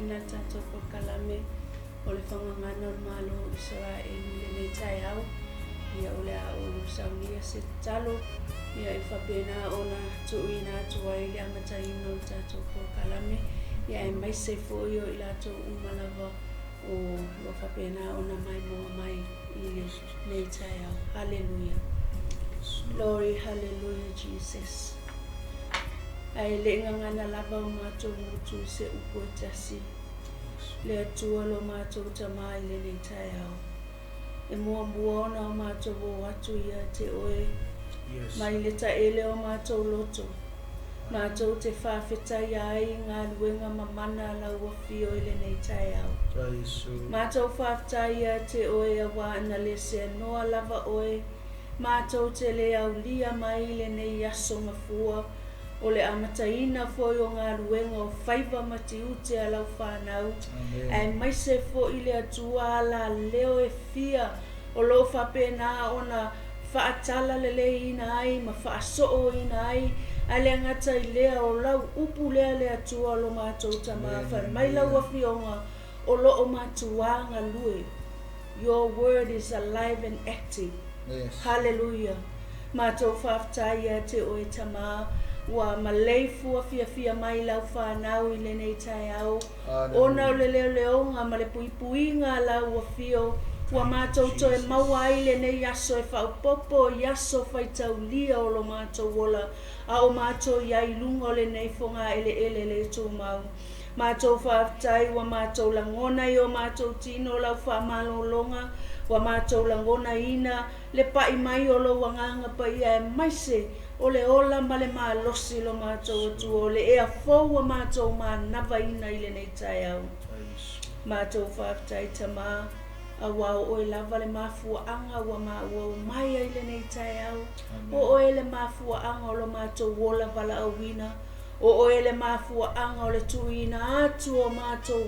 amataina le tatou polokalame o le Fagagana o le Malo o Isaraelu i lenei taeao, ia o le a ou saunia se tatalo, ia e faapena ona tuuina atu ai le amataina o le tatou polokalame, ia aemaise foi o i latou uma lava o lo o faapena ona maimoa mai i lenei taeao. Haleluia. Glory, hallelujah, Jesus. Ae le i gagana lava o matou motu i se upu e tasi, le Atua lo matou Tama i lenei taeao. E muamua ona o matou o atu ia te Oe, mai le taele o matou loto, matou te faafetaia ai i galuega mamana a Lau Afio i lenei taeao. Matou faafetai ia te Oe auā na le seanoa lava Oe, Matou te le aulia mai i lenei aso mafua o le amataina foi o galuega o faiva ma tiute a lau fanau, aemaise foi le Atua alaleo e fia o lo o faapena ona faatalaleleiina ai ma faasooina ai, ae le gata i lea o lau upu lea le Atua o lo matou Tama, fai mai lau Afioga o lo o matuā galue. Your word is alive and active. Yes. Hallelujah. Matou faafetai ia te oe Tama, ua maleifua fiafia mai lau fanau i lenei taeao, ona o le leoleoga ma le puipuiga a lau afio, ua matou toe maua ai lenei aso e faaopoopo i aso faitaulia o lo matou ola, a o matou i ai i luga o lenei fogaeleele le tumau. Matou faafetai ua matou lagona i o matou tino lau faamalologa, ua matou lagonaina le pai mai o lou Agaga Paia aemaise o le ola ma le malosi lo matou Atua o le ea fou ua matou manavaina i lenei taeao. Matou faafetai Tama, auā o oe lava le mafuaaga ua maua omai ai lenei taeao, o oe le mafuaaga o lo matou ola valaauina, O oe le mafuaaga o le tuuina atu o matou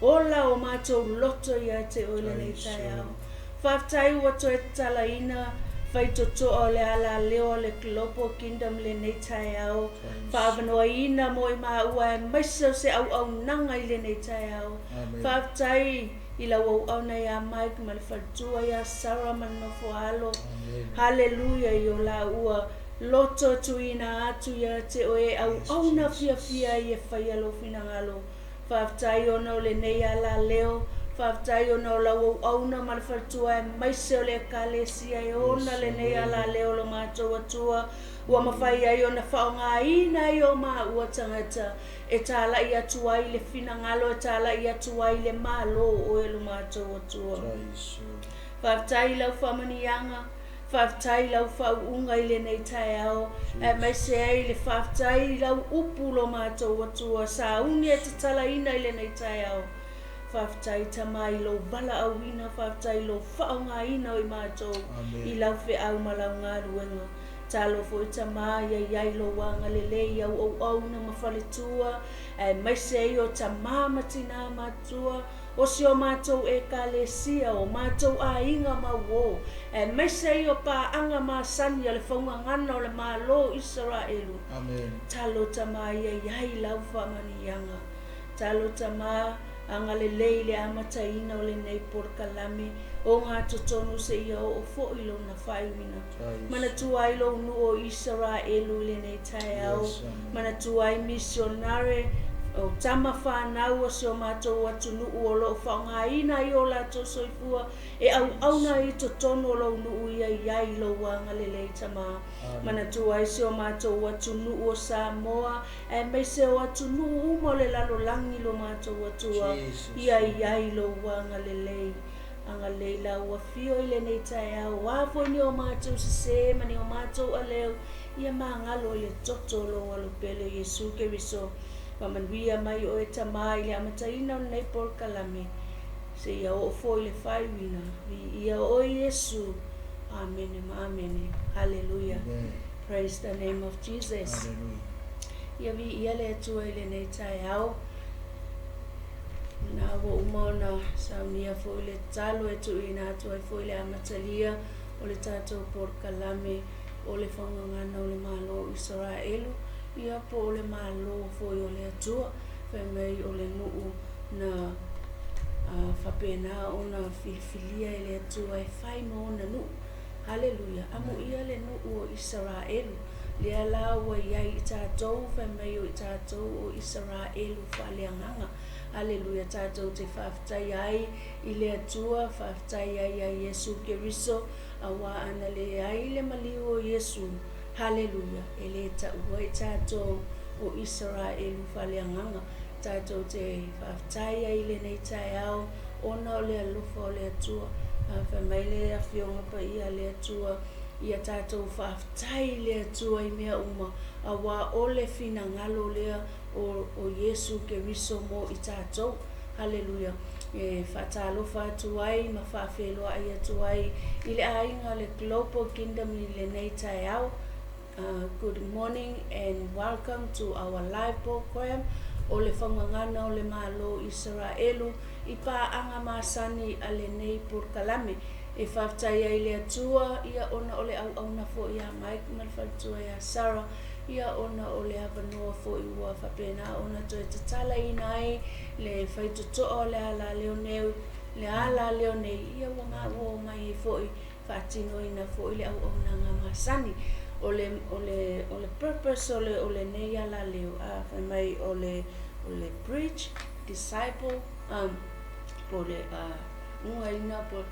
ola, o matou loto ia te oe lenei taeao. Faafetai ua toe tatalaina faitotoa o le alaleo a le Global Kingdom lenei taeao. Faaavanoaina mo i maua aemaise o se auaunaga i lenei taeao. Faafetai i lau auauna ia Mike ma le faletua ia Sarah ma le nofoaalo. Haleluia i o laua loto tuuina atu ia te oe e auauna fiafia ai e faia lou finagalo. Faafetai ona o lenei alaleo, faafetai ona o lau auauna ma le faletua aemaise o le Ekalesia e ona lenei alaleo lo matou Atua ua mafai ai ona faaaogaina ai o maua tagata e talai atu ai le finagalo e talai atu ai le Malo o oe lo matou Atua. Faafetai i lau faamanuiaga, faafetai i lau faauuga i lenei taeao, aemaise ai le faafetai i lau upu lo matou Atua sauni e tatalaina i lenei taeao. Faafetai Tama i lou valaauina, faafetai i lou faaaogaina o i matou i lau feau ma lau galuega. Talo foi Tama ia i ai lou agalelei i au auauna ma faletua, aemaise ai o tama ma tinā matutua, o si o matou Ekalesia, o matou aiga ma uō, aemaise ai o paaga masani a le faugagana o le Malo o Isaraelu. Talo Tama ia i ai lau faamanuiaga. Talo Tama, agalelei i le amataina o lenei polokalame o gatotonu seia oo foi lona faaiuina. Manatua ai lou nuu o Isaraelu i lenei taeao. Manatua ai misionare o tama fanau o si o matou atunuu o lo o faaaogaina ai o latou soifua e auauna ai i totonu o lou nuu ia i ai lou agalelei Tama. Manatua ai si o matou atunuu o Samoa aemaise o atunuu uma o le lalolagi lo matou Atua ia i ai lou agalelei. Agalelei lau Afio i lenei taeao, o a foi ni o matou sesē ma ni o matou aleu, ia magalo i le toto o lou Alo pele o Iesu Keriso. Faamanuia mai oe Tama i le amataina o lenei polokalame, seia oo foi i le faaiuina. Viia oe Iesu. Amene ma amene. Haleluia. Praise the name of Jesus. Ia viia le Atua i lenei taeao. Na ua uma ona saunia foi le tatalo e tuuina atu ai foi le amatalia o le tatou polokalame o le Faugagana o le Malo o Isaraelu, ia po o le Malo foi o le Atua, fai mai o le nuu na faapena ona filifilia e le Atua e fai ma ona nuu. Haleluia! Amuia le nuu o Isaraelu, lea la ua i ai i tatou, fai mai o i tatou o Isaraelu faaleagaga. Haleluia! Tatou te faafetaia ai i le Atua, faafetai ai ia Iesu Keriso, auā ana leai le maliu o Iesu, haleluia, e le taua i tatou o Isaraelu faaleagaga. Tatou te faafetai ai i lenei taeao ona o le alofa o le Atua. Fai mai le Afioga Paia a le Atua, Ia tatou faafetai i le Atua i mea uma, auā o le finagalo lea o, o Iesu Keriso mo i tatou. Haleluia! E faatalofa atu ai ma faafeiloai atu ai i le aiga o le Global Kingdom i lenei taeao. Good morning and welcome to our live program o le Faugagana o le Malo Isaraelu i paaga masani a lenei polokalame. E faafetai ai i le Atua ia ona o le auauna foi ia Mike ma le faletua ia Sarah ia ona o le avanoa foi ua faapena ona toe tatalaina ai le faitotoa o le alaleo nei, le alaleo nei ia ua maua mai ai foi faatinoina foi le auaunaga masani. O le, o le, o le purpose o le, o lenei alaleo, a fai mai o le, o le preach, disciple, um, po o le uh, ugaina, po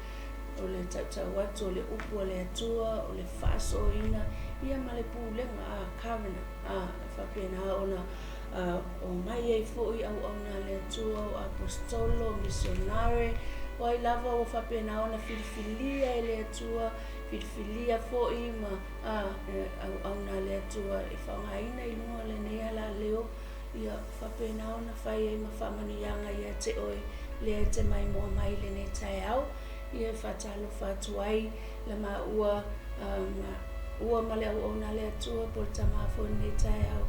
o le tautau atu o le upu a le Atua, o le faasoaina, ia ma le pulega, a, covenant, a, e faapena ona uh, omai ai foi auauna a le Atua, o aposetolo, misionare, o ai lava ua faapena ona filifilia e le Atua, filifilia foi ma a, auauna a le Atua e faaaogaina i luga o lenei alaleo, ia faapena ona fai ai ma faamanuiaga ia te oe lea e te maimoa mai i lenei taeao. Ia e faatalofa atu ai la maua ma ua ma le auauna a le Atua po o le Tama foi i lenei taeao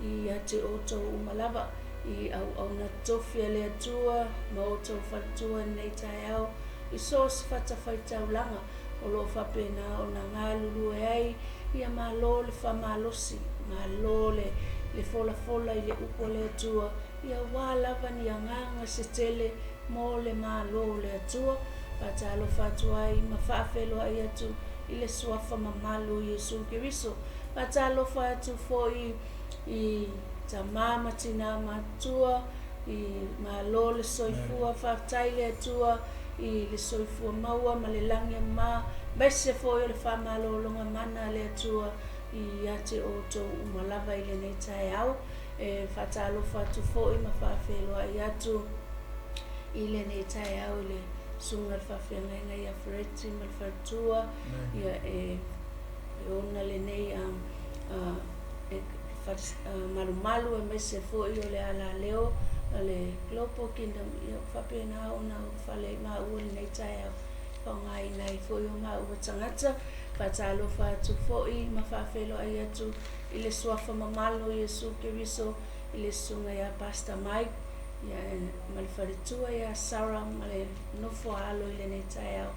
ia te outou uma lava i auauna tofi a le Atua ma outou faletua i lenei taeao i so o se fatafaitaulaga o lo o faapena ona galulue ai ia malo le faamalosi, malo le le folafola i le upu a le Atua ia aua lava ni agaga se tele mo le Malo o le Atua, faatalofa atu ai ma faafeiloai atu i le Suafa mamalu o Iesu Keriso. Faatalofa atu foi i tamā ma tinā matutua, i Malo le soifua, faafetai i le Atua i le soifua maua ma le lagi e mama, aemaise foi o le faamalologa mana a le Atua ia te outou uma lava i lenei taeao. E faatalofa atu foi ma faafeiloai atu i lenei taeao i le Susuga i le Faafeagaiga ia Fereti ma le faletua, ia e ona lenei e malumalu aemaise foi o le alaleo a le Global Kingdom, ia faapena ona fale maua lenei taeao faaaogaina ai foi o maua tagata. Faatalofa atu foi ma faafeiloai atu i le Suafa mamalu o Iesu Keriso, i le Susuga ia Pastor Mike, ia, ma le faletua ia Sarah ma le nofo a alo i lenei taeao.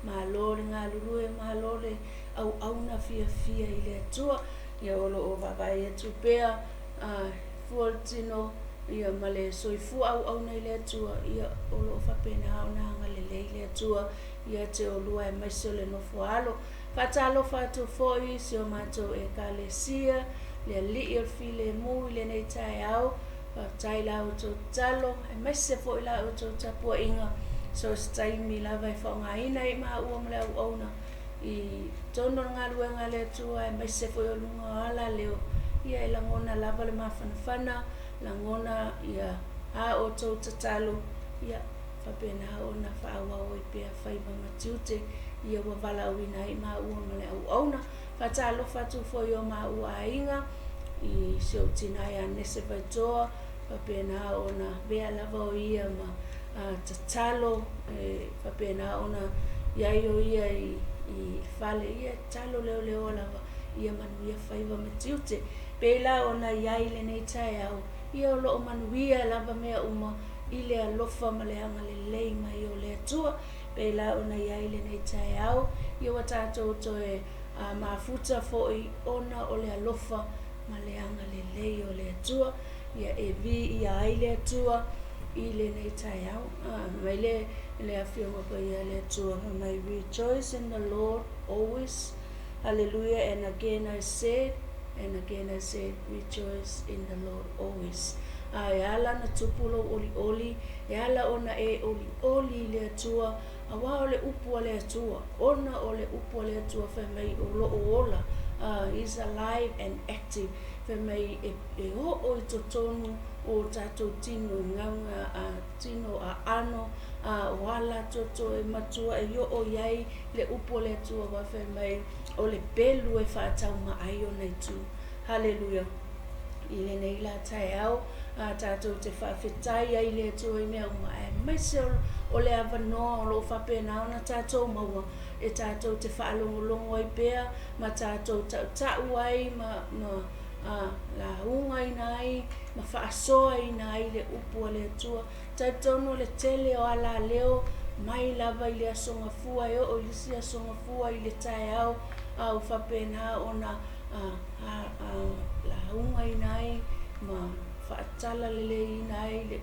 Malo le galulue, malo le auauna fiafia i le Atua. Ia o lo o vaavaai atu pea a fua le tino ia ma le soifua auauna i le Atua, ia o lo o faapena ona agalelei le Atua ia te olua aemaise o le nofo a alo. Faatalofa atu foi i si o matou Ekalesia, le Alii o le Filemu i lenei taeao. Faafetai i la outou tatalo, aemaise foi la outou tapuaiga, so o se taimi lava e faaaogaina ai maua ma le auauna i totonu o le galuega a le Atua, aemaise foi o luga o alaleo, ia e lagona lava le mafanafana, lagona ia a outou tatalo, ia faapena ona faaauau ai pea faiva ma tiute ia ua valaauina ai maua ma le auauna. Faatalofa atu foi i o maua aiga, i si ou tina ia Nese Vaitoa, faapena ona avea lava o ia ma tatalo, e faapena ona i ai o ia i le fale, ia tatalo leoleoa lava ia manuia faiva ma tiute. Pei la ona i ai lenei taeao, ia o lo o manuia lava mea uma i le alofa ma le agalelei mai o le Atua. Pēlā ona i ai lenei taeao, ia ua tatou toe mafuta foi ona o le alofa ma le agalelei o le Atua. Ia e viia ai le Atua, i lenei taeao. Mai le le Afioga Paia a le Atua, fai mai, Rejoice in the Lord always. Hallelujah. And again I said, and again I said, rejoice in the Lord always. A e ala ona tupu lou olioli, e ala ona e olioli i le Atua, auā o le upu a le Atua, ona o le upu a le Atua fai mai o lo o ola, is alive and active, fai mai e, e oo i totonu o tatou tino i gauga a tino a ano, a o ala toto e matua e oo i ai le upu a le Atua aua fai mai o le pelu e faatauma ai ona itu. Haleluia! I lenei la taeao, a tatou te faafetai ai i le Atua i mea uma, aemaise o le avanoa o lo o faapena ona tatou maua e tatou te faalogologo ai pea ma tatou tautau ai ma, ma a, laugaina ai ma faasoaina ai le upu a le Atua. Talitonu o le tele o alaleo mai lava i le Aso Gafua e oo i le isi Aso Gafua i le taeao, a ua faapena ona laugaina ai ma faatalaleiina ai le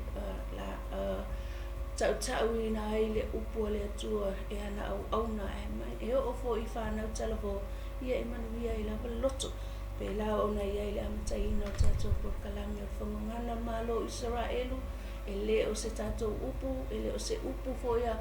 tautauina ai le upu a le Atua e ana auauna ae e oo foi i fanau talavou, ia e manuia ai lava le loto. Pēlā ona i ai le amataina o le tatou polokalame o le Fagogana o le Malo o Isaraelu, e lē o se tatou upu, e lē o se upu foi a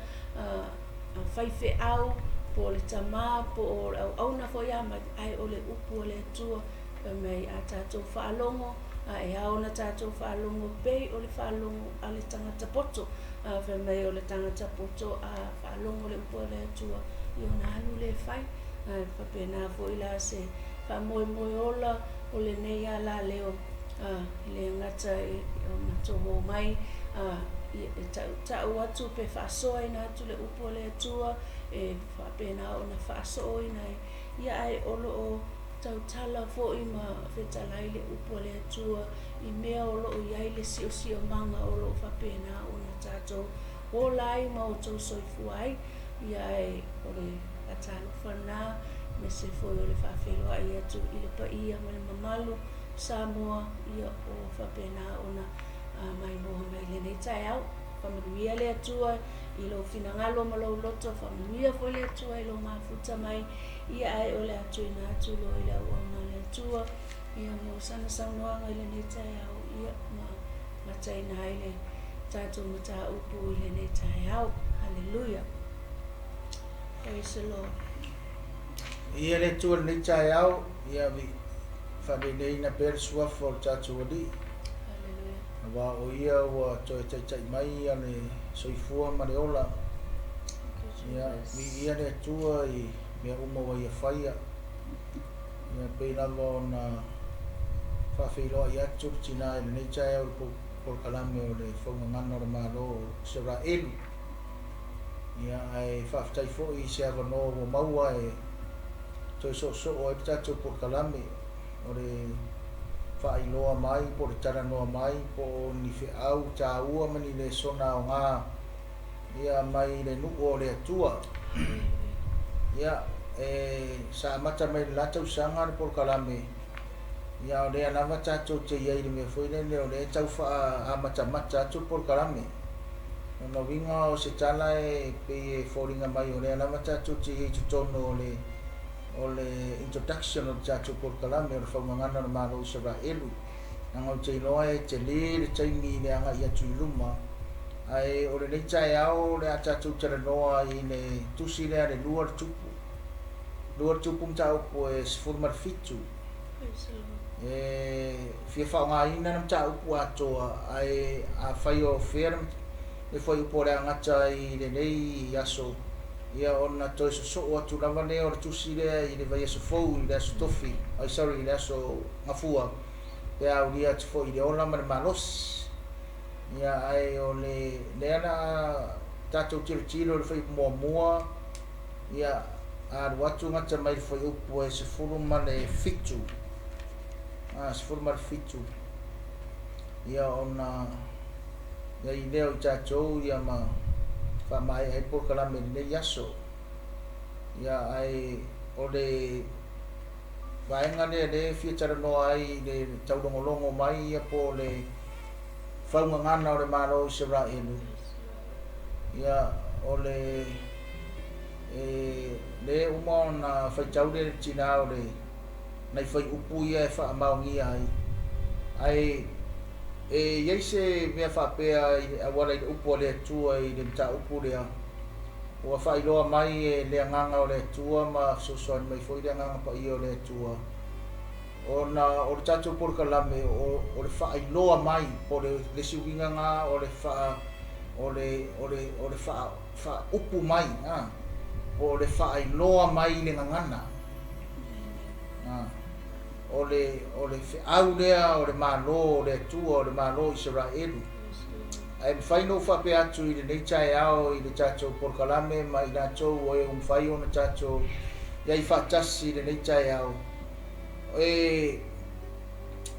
faifeau, po o le tamā, po o le auauna foi a mai, ae o le upu a le Atua. Fai mai a tatou faalogo, a e ao ona tatou faalogo pei o le faalogo a le tagata poto. A fai mai o le tagata poto a faalogo le upu a le Atua, ia ona alu lea e fai. Ae faapena foi la se faamoemoe ola o lenei alaleo, e le gata i o matou omai e tautau atu pe faasoaina atu le upu a le Atua e faapena ona faasooina ai, ia ae o lo o tautala foi ma fetalai le upu a le Atua i mea o lo o i ai le siosiomaga o lo o faapena ona tatou ola ai ma outou soifua ai. Ia ae o le faatalofa lena, aemaise foi o le faafeiloai atu i le paia ma le mamalu o Samoa, ia o faapena ona maimoa mai i lenei taeao. Faamanuia le Atua i lou finagalo ma lou loto, faamanuia foi le Atua i lou mafuta mai, ia ae o le a tuuina atu loa i le auauna a le Atua, ia mo sana saunoaga i lenei taeao, ia ma mataina ai le tatou mataupu i lenei taeao. Hallelujah. Praise the Lord. Ia le Atua i lenei taeao, ia faaleleiina pea le suafa o le tatou Alii. Hallelujah. Aua o ia ua toe taitai mai ia le soifua ma le ola. Thank you, Ia, Jesus. viia le Atua i mea uma ua ia faia. Ia pei lava ona faafeiloai atu le tinā i lenei taeao i le polokalame o le Faugagana o le Malo o Isaraelu. Ia, ae faafetai foi i se avanoa ua maua e toe soosoo ai le tatou polokalame o le faailoa mai po o le talanoa mai po o ni feau taua ma ni lesona aoga ia mai le nuu o le Atua. Ia, e sa amata mai le la tausaga le polokalame, ia o lea lava tatou te i ai i le mea foi lele o lea e tau faaamatamata atu le polokalame. Lona uiga o se tala e pei e foliga mai o lea lava tatou te i ai i totonu o le o le introduction o le tatou polokalame o le Faugagana o le Malo o Isaraelu. Leaga ou te iloa e tele le taimi i le agai atu i luma, ae o lenei taeao o le a tatou talanoa i le tusi lea a le Lua le Tupu. Lua le Tupu mataupu e 17. E fia faaaogaina le mataupu atoa, ae afai o fea le fuaiupu o le a gata ai i lenei aso, ia ona toe sosoo atu lava lea o le tusi lea i le vaiaso fou i le aso Tofi, ai sorry i le aso Gafua, pe a aulia atu foi i le ola ma le malosi. Ia ae o le lea la a tatou tilotilo i le fuaiupu muamua, ia alu atu gata mai le fuaiupu e 17, a 17, ia ona i ai lea o i tatou ia ma faamaea ai le polokalame i lenei aso. Ia ae o le vaega lea lea e fia talanoa ai i le taulogologo mai ia po o le Faugagana o le Malo o Isaraelu, ia, o le, e lē uma ona faitau le tinā o le nai fuaiupu ia e faamaonia ai, ae e i ai se mea faapea i le auala i le upu a le Atua i le mataupu lea, ua faailoa mai e le Agaga o le Atua ma fesoasoani mai foi le Agaga Paia o le Atua, ona o le tatou polokalame o, o le faailoa mai po o le, le isi uiga lena o le faa, o le, o le, o le faa, faaupu mai, a, po o le faailoa mai i le gagana. A, o le, o le feau lea o le Malo o le Atua, o le Malo o Isaraelu. Ae mafai ona ou faapea atu i lenei taeao i le tatou polokalame ma i latou o e ua mafai ona tatou i ai faatasi i lenei taeao, E,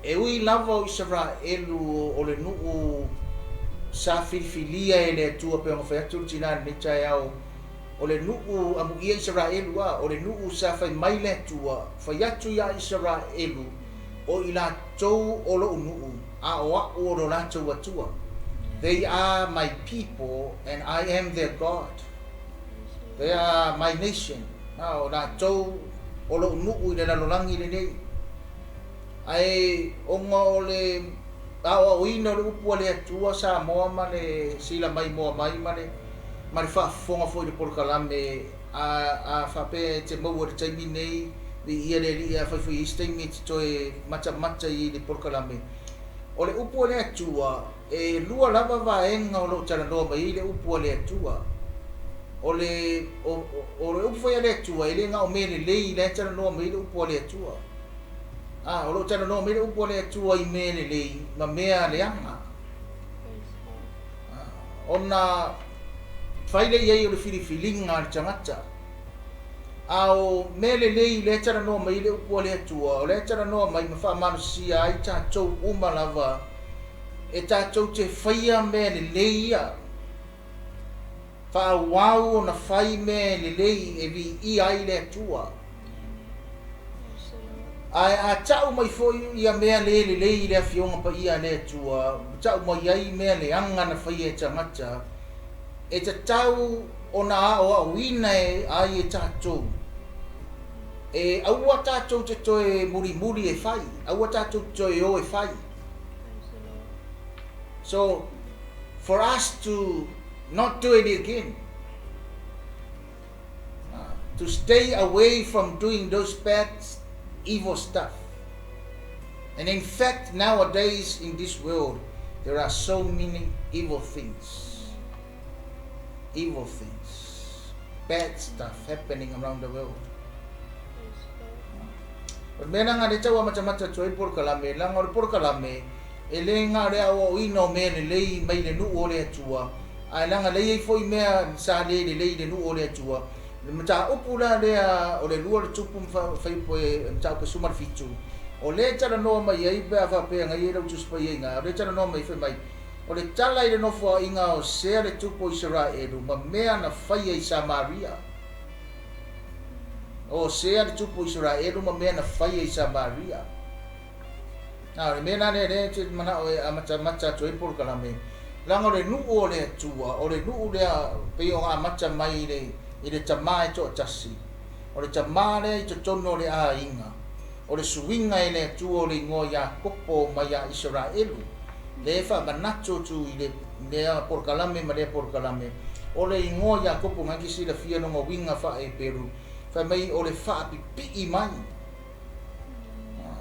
e ui lava o Isaraelu o le nuu sa filifilia e le Atua pei ona fai atu le tinā i lenei taeao, o le nuu amuia Isaraelu a, o le nuu sa fai mai le Atua, fai atu iā Isaraelu, o i latou o lo'u nuu, a o a'u o lo latou Atua. They are my people and I am their God. They are my nation. A o latou o lo'u nuu i le lalolagi lenei. Ae ona o le aoaoina o le upu a le Atua Samoa ma le sila maimoa mai ma le ma le faafofoga foi i le polokalame a a faapea e te maua i le taimi nei viia le Alii afai foi i ai se taimi e te toe matamata i le polokalame. O le upu a le Atua E lua lava vaega o lo o talanoa mai ai le upu a le Atua. O le, o, o le upu foi a le Atua, e le na o mea lelei la e talanoa mai ai le upu a le Atua. A, o lo o talanoa mai le upu a le Atua i mea lelei ma mea leaga. A, ona fai lea i ai o le filifiliga a le tagata. A o mea lelei lea e talanoa mai ai le upu a le Atua, o lea e talanoa mai ma faamalosia ai tatou uma lava e tatou te faia mea lelei ia, faaauau ona fai mea lelei e viia ai le Atua. Ae a ta'u mai foi ia mea lē lelei i le Afioga Paia a le Atua, ta'u mai ai mea leaga na faia e tagata, e tatau ona aoaoina e ai e tatou, e aua tatou te toe mulimuli e fai, aua tatou te toe o e fai. So, for us to not do it again, to stay away from doing those bad, evil stuff. And in fact, nowadays in this world, there are so many evil things. Evil things. Bad stuff happening around the world. O le mea leaga lea tau amatamata atu ai le polokalame, leaga o le polokalame e le na o le aoaoina o mea lelei mai le nuu o le Atua, ae leaga lea e i ai foi mea sa le lelei i le nuu o le Atua. Le mataupu la lea o le lua o le tupu ma faiupu e mataupu e 17, o lea e talanoa mai ai pe a faapea na i ai lau Tusi Paia i ina, o lea e talanoa mai fai mai, o le tala i le nofoaiga o Osea le tupu o Isaraelu ma mea na faia i Samaria. O Osea le tupu o Isaraelu ma mea na faia i Samaria. A o le mea la lea lea te manao e amatamata atu ai le polokalame, leaga o le nuu o le Atua, o le nuu lea pei ona amata mai i le, i le tama e toatasi. O le tama lea i totonu o le aiga, o le suiga e le Atua o le igoa Iakopo mai ia Isaraelu, lea e faamanatu atu i le lea polokalame ma lea polokalame, o le igoa Iakopo na e te silafia lona uiga faa-Eperu, fai mai o le faapipii mai.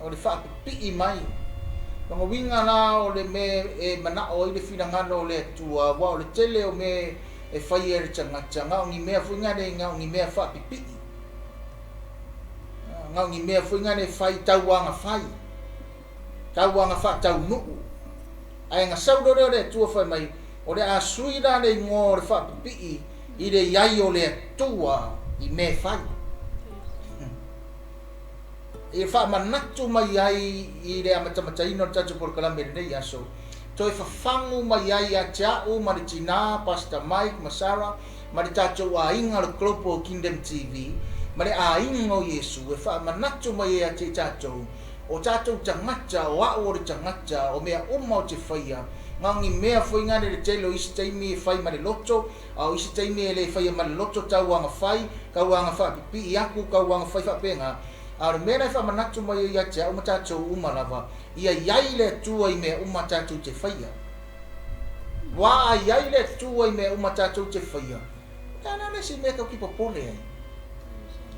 O le faapipii mai. Lona uiga la o le mea e manao ai le finagalo o le Atua, aua o le tele o mea e faia e le tagata, na o ni mea foi na le, na o ni mea faapipii. Na o ni mea foi na le fai tauaga fai, tauaga faataunuu. Ae na sau loa lea o le Atua fai mai, o le a sui la le igoa o le faapipii i le i ai o le Atua i mea e fai. E faamanatu mai ai i le amatamataina o le tatou polokalame i lenei aso, toe fafagu mai ai ia te a'u ma le tinā, Pastor Mike ma Sarah, ma le tatou aiga o le Global Kingdom TV, ma le aiga o Iesu, e faamanatu mai ai ia te i tatou, o tatou tagata, o a'u o le tagata, o mea uma ou te faia, Na o ni mea foi gane le tele o isi taimi e fai ma le loto, a o isi taimi e le faia ma le loto tau aga fai, tau aga faapipii aku, tau aga fai faapena. A o le mea la e faamanatu mai ai ia te au ma tatou uma lava, ia i ai le Atua i mea uma tatou te faia. Ua a i ai le Atua i mea uma tatou te faia, o le a la le isi mea tatou te popole ai?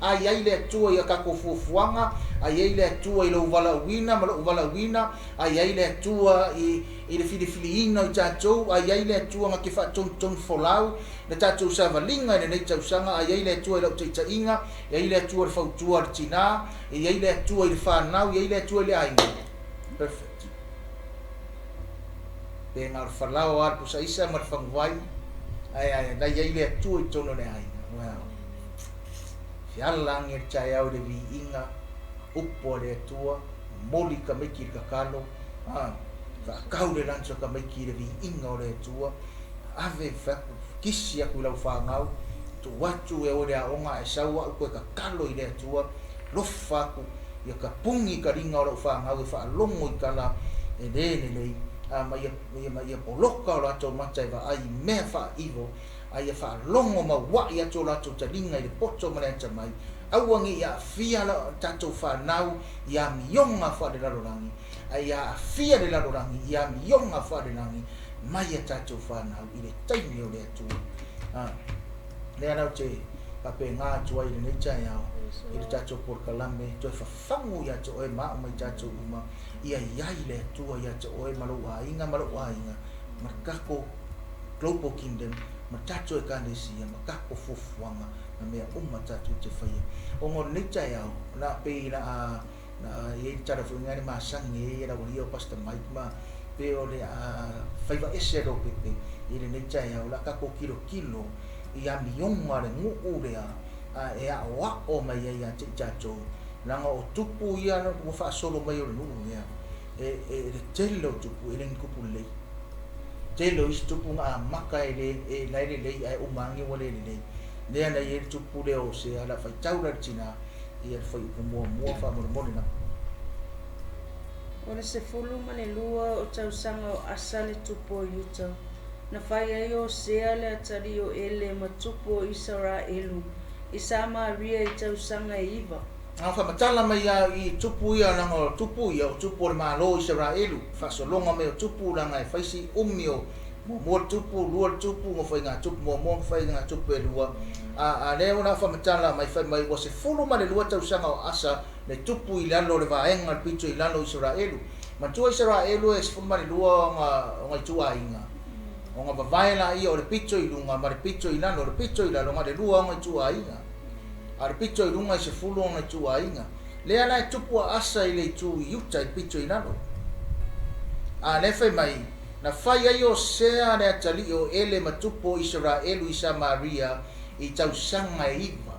A i ai le Atua i a tatou fuafuaga, a i ai le Atua i lou valaauina ma lo'u valaauina, a i ai le Atua i i le filifiliina o i tatou, a i ai le Atua na te faatonutonu folau le tatou savaliga i lenei tausaga, a i ai le Atua i lau taitaiga, e i ai le Atua i le fautua a le tinā, e i ai le Atua i le fanau, e i ai le Atua i le aiga. Perfect. Pe na o le falao lava le pusaisa ma le faguvai, ae ae la i ai le Atua i totonu o le aiga. Well, feala agi le taeao i le viiga, upu a le Atua, momoli tamaiti i le tatalo, a, faatau le lunch a tamaiti i le viiga o le Atua, ave fai atu, kisi atu i lau fanau, tuu atu e o i le aoga ae sau au toe tatalo i le Atua, lofa atu, ia tapuni ka liga o lau fanau e faalogo i tala e lē lelei, a ma ia, ma ia poloka o latou mata e vaai i mea faaivo, a ia faalogo maua'i atu o latou taliga i le poto ma le atamai, aua ne i aafia la tatou fanau i amioga faalelalolagi, a ia aafia le lalolagi i amioga faalelagi mai a tatou fanau i le taimi o le Atua. A, lea la ou te faapena atu ai i lenei taeao i le tatou polokalame, toe fafagu ia te oe ma au ma i tatou uma, ia i ai le Atua ia te oe ma lou aiga ma lou aiga, ma le tatou Global Kingdom, ma tatou Ekalesia, ma tatou fuafuaga ma mea uma tatou te faia. Ona o lenei taeao, o le a pei o le a Na i ai le tala foi lena le masani ai e le aualia o Pastor Mike ma pe o le a faiva ese Lopepe i lenei taeao o le a tatou tilotilo i amioga a le nuu lea a e aoao mai ai ia te i tatou leaga o tupu ia ua faasolo mai o le nuu lea e e le tele o tupu e le ni tupu lelei tele o isi tupu na amata e le e la e lelei ae uma ane ua le lelei lea na i ai le tupu lea o se ala faitau la le tina ia le fuaiupu muamua faamolemole lava. O le 12 o tausaga o Asa le tupu o Iuta, na fai ai o Hosea le atalii o Ele ma tupu o Isaraelu i Samaria i tausaga e iva. Na faamatala mai ia i tupu ia leaga o tupu ia o tupu o le Malo o Isaraelu, faasologa mai o tupu leaga e fai si umi o muamua le tupu, lua le tupu, na fai ngā tupu muamua, na fai ngā tupu e lua. A, a lea ua na faamatala mai fai mai ua 12 tausaga o Asa le tupu i lalo o le vaega le pito i lalo o Isaraelu. Manatua Isaraelu e 12 ona, ona ituaiga. Ona vavae laia o le pito i luga ma le pito i lalo. O le pito i lalo na le lua ona ituaiga. A o le pito i luga e 10 ona ituaiga. Lea la e tupu a Asa i le itu i uta i le pito i lalo. A lea fai mai, na fai ai o Hosea le atalii o Ele ma tupu o Isaraelu i Samaria i tausaga e iva.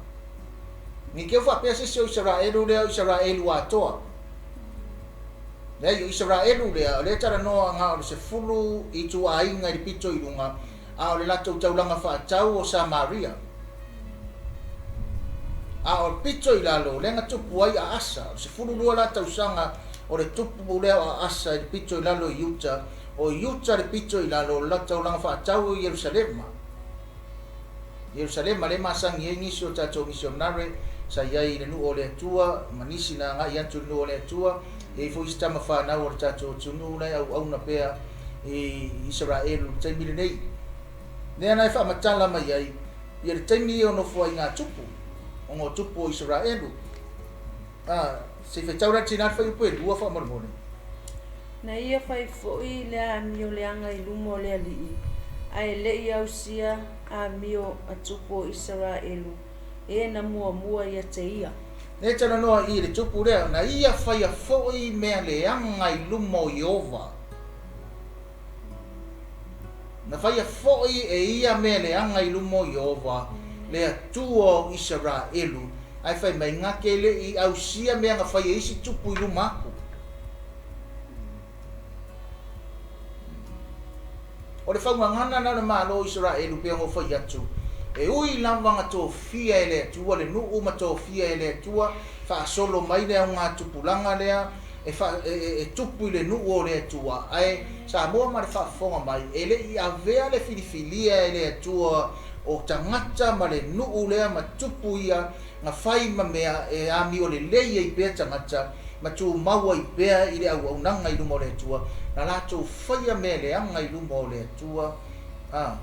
Ne i te i faapea se isi o Isaraelu lea o Isaraelu atoa. Leai, o Isaraelu lea, o lea e talanoa na o le 10 ituaiga i le pito i luga, a o le latou taulaga faatau o Samaria. A o le pito i lalo, lea na tupu ai a Asa, o le 12 la tausaga o le tupu lea o Asa i le pito i lalo i Iuta, o Iuta le pito i lalo, o le latou taulaga faatau o Ierusalema. Ierusalema lea e masani ai nisi o tatou misionare sa i ai i le nuu o le Atua ma nisi na agai atu i le nuu o le Atua. E i ai foi isi tama fanau o le tatou atunuu la e auauna pea i Isaraelu i le taimi lenei. Lea la e faamatala mai ai ia le taimi ia o nofo ai ngā tupu, ona o tupu o Isaraelu. A, se i faitau la le tina le fuaiupu e lua faamolemole. Na ia fai foi le amio leaga i luma o le Alii, ae le i ausia amio a tupu o Isaraelu, e na muamua ia te ia. Lea e talanoa i i le tupu lea, na ia faia foi mea leaga i luma o Ieova. Na faia foi e ia mea leaga i luma o Ieova, le Atua o Isaraelu, ae fai mai, Na te le i ausia mea na fai e isi tupu i luma aku. O le faugagana lena o le Malo o Isaraelu pei ona ou fai atu, e ui lava na tofia e le Atua le nuu ma tofia e le Atua faasolo mai le augatupulaga lea e fa, e, e, e tupu i le nuu o le Atua. Ae Samoa ma le faafofoga mai, e le i avea le filifilia e le Atua o tagata ma le nuu lea ma tupu ia na fai ma mea e amio lelei ai pea tagata ma tumau ai pea i le auaunaga i luma o le Atua, na latou faia mea leaga i luma o le Atua, a,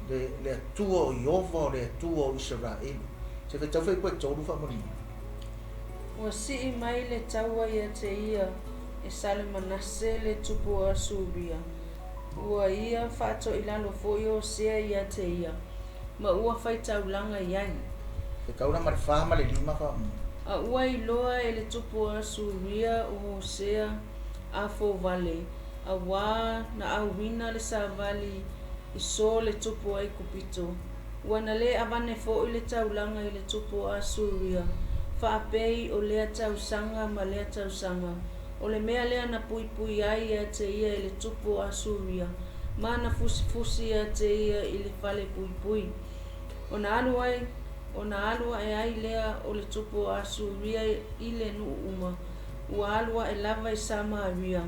le, le Atua o Ieova, o le Atua o Isaraelu. Se faitau fuaiupu e 3 faamolemole. Ua sii mai le taua ia te ia e Salemanase le tupu o Asuria. Ua ia faatoilalo foi o Hosea ia te ia, ma ua faitaulaga i ai. Faitau la ma le 4 ma le 5 faamolemole. A ua iloa e le tupu o Asuria o Hosea a fovale, auā na auina le savali i So le tupu o Aikupito. Ua na lē avane foi le taulaga i le tupu o Asuria, faapei o lea tausaga ma lea tausaga. O le mea lea na puipui ai ia te ia e le tupu o Asuria, ma na fusifusi ia te ia i le fale puipui. Ona alu ai, ona alu ae ai lea o le tupu o Asuria i le nuu uma, ua alu ae lava i Samaria,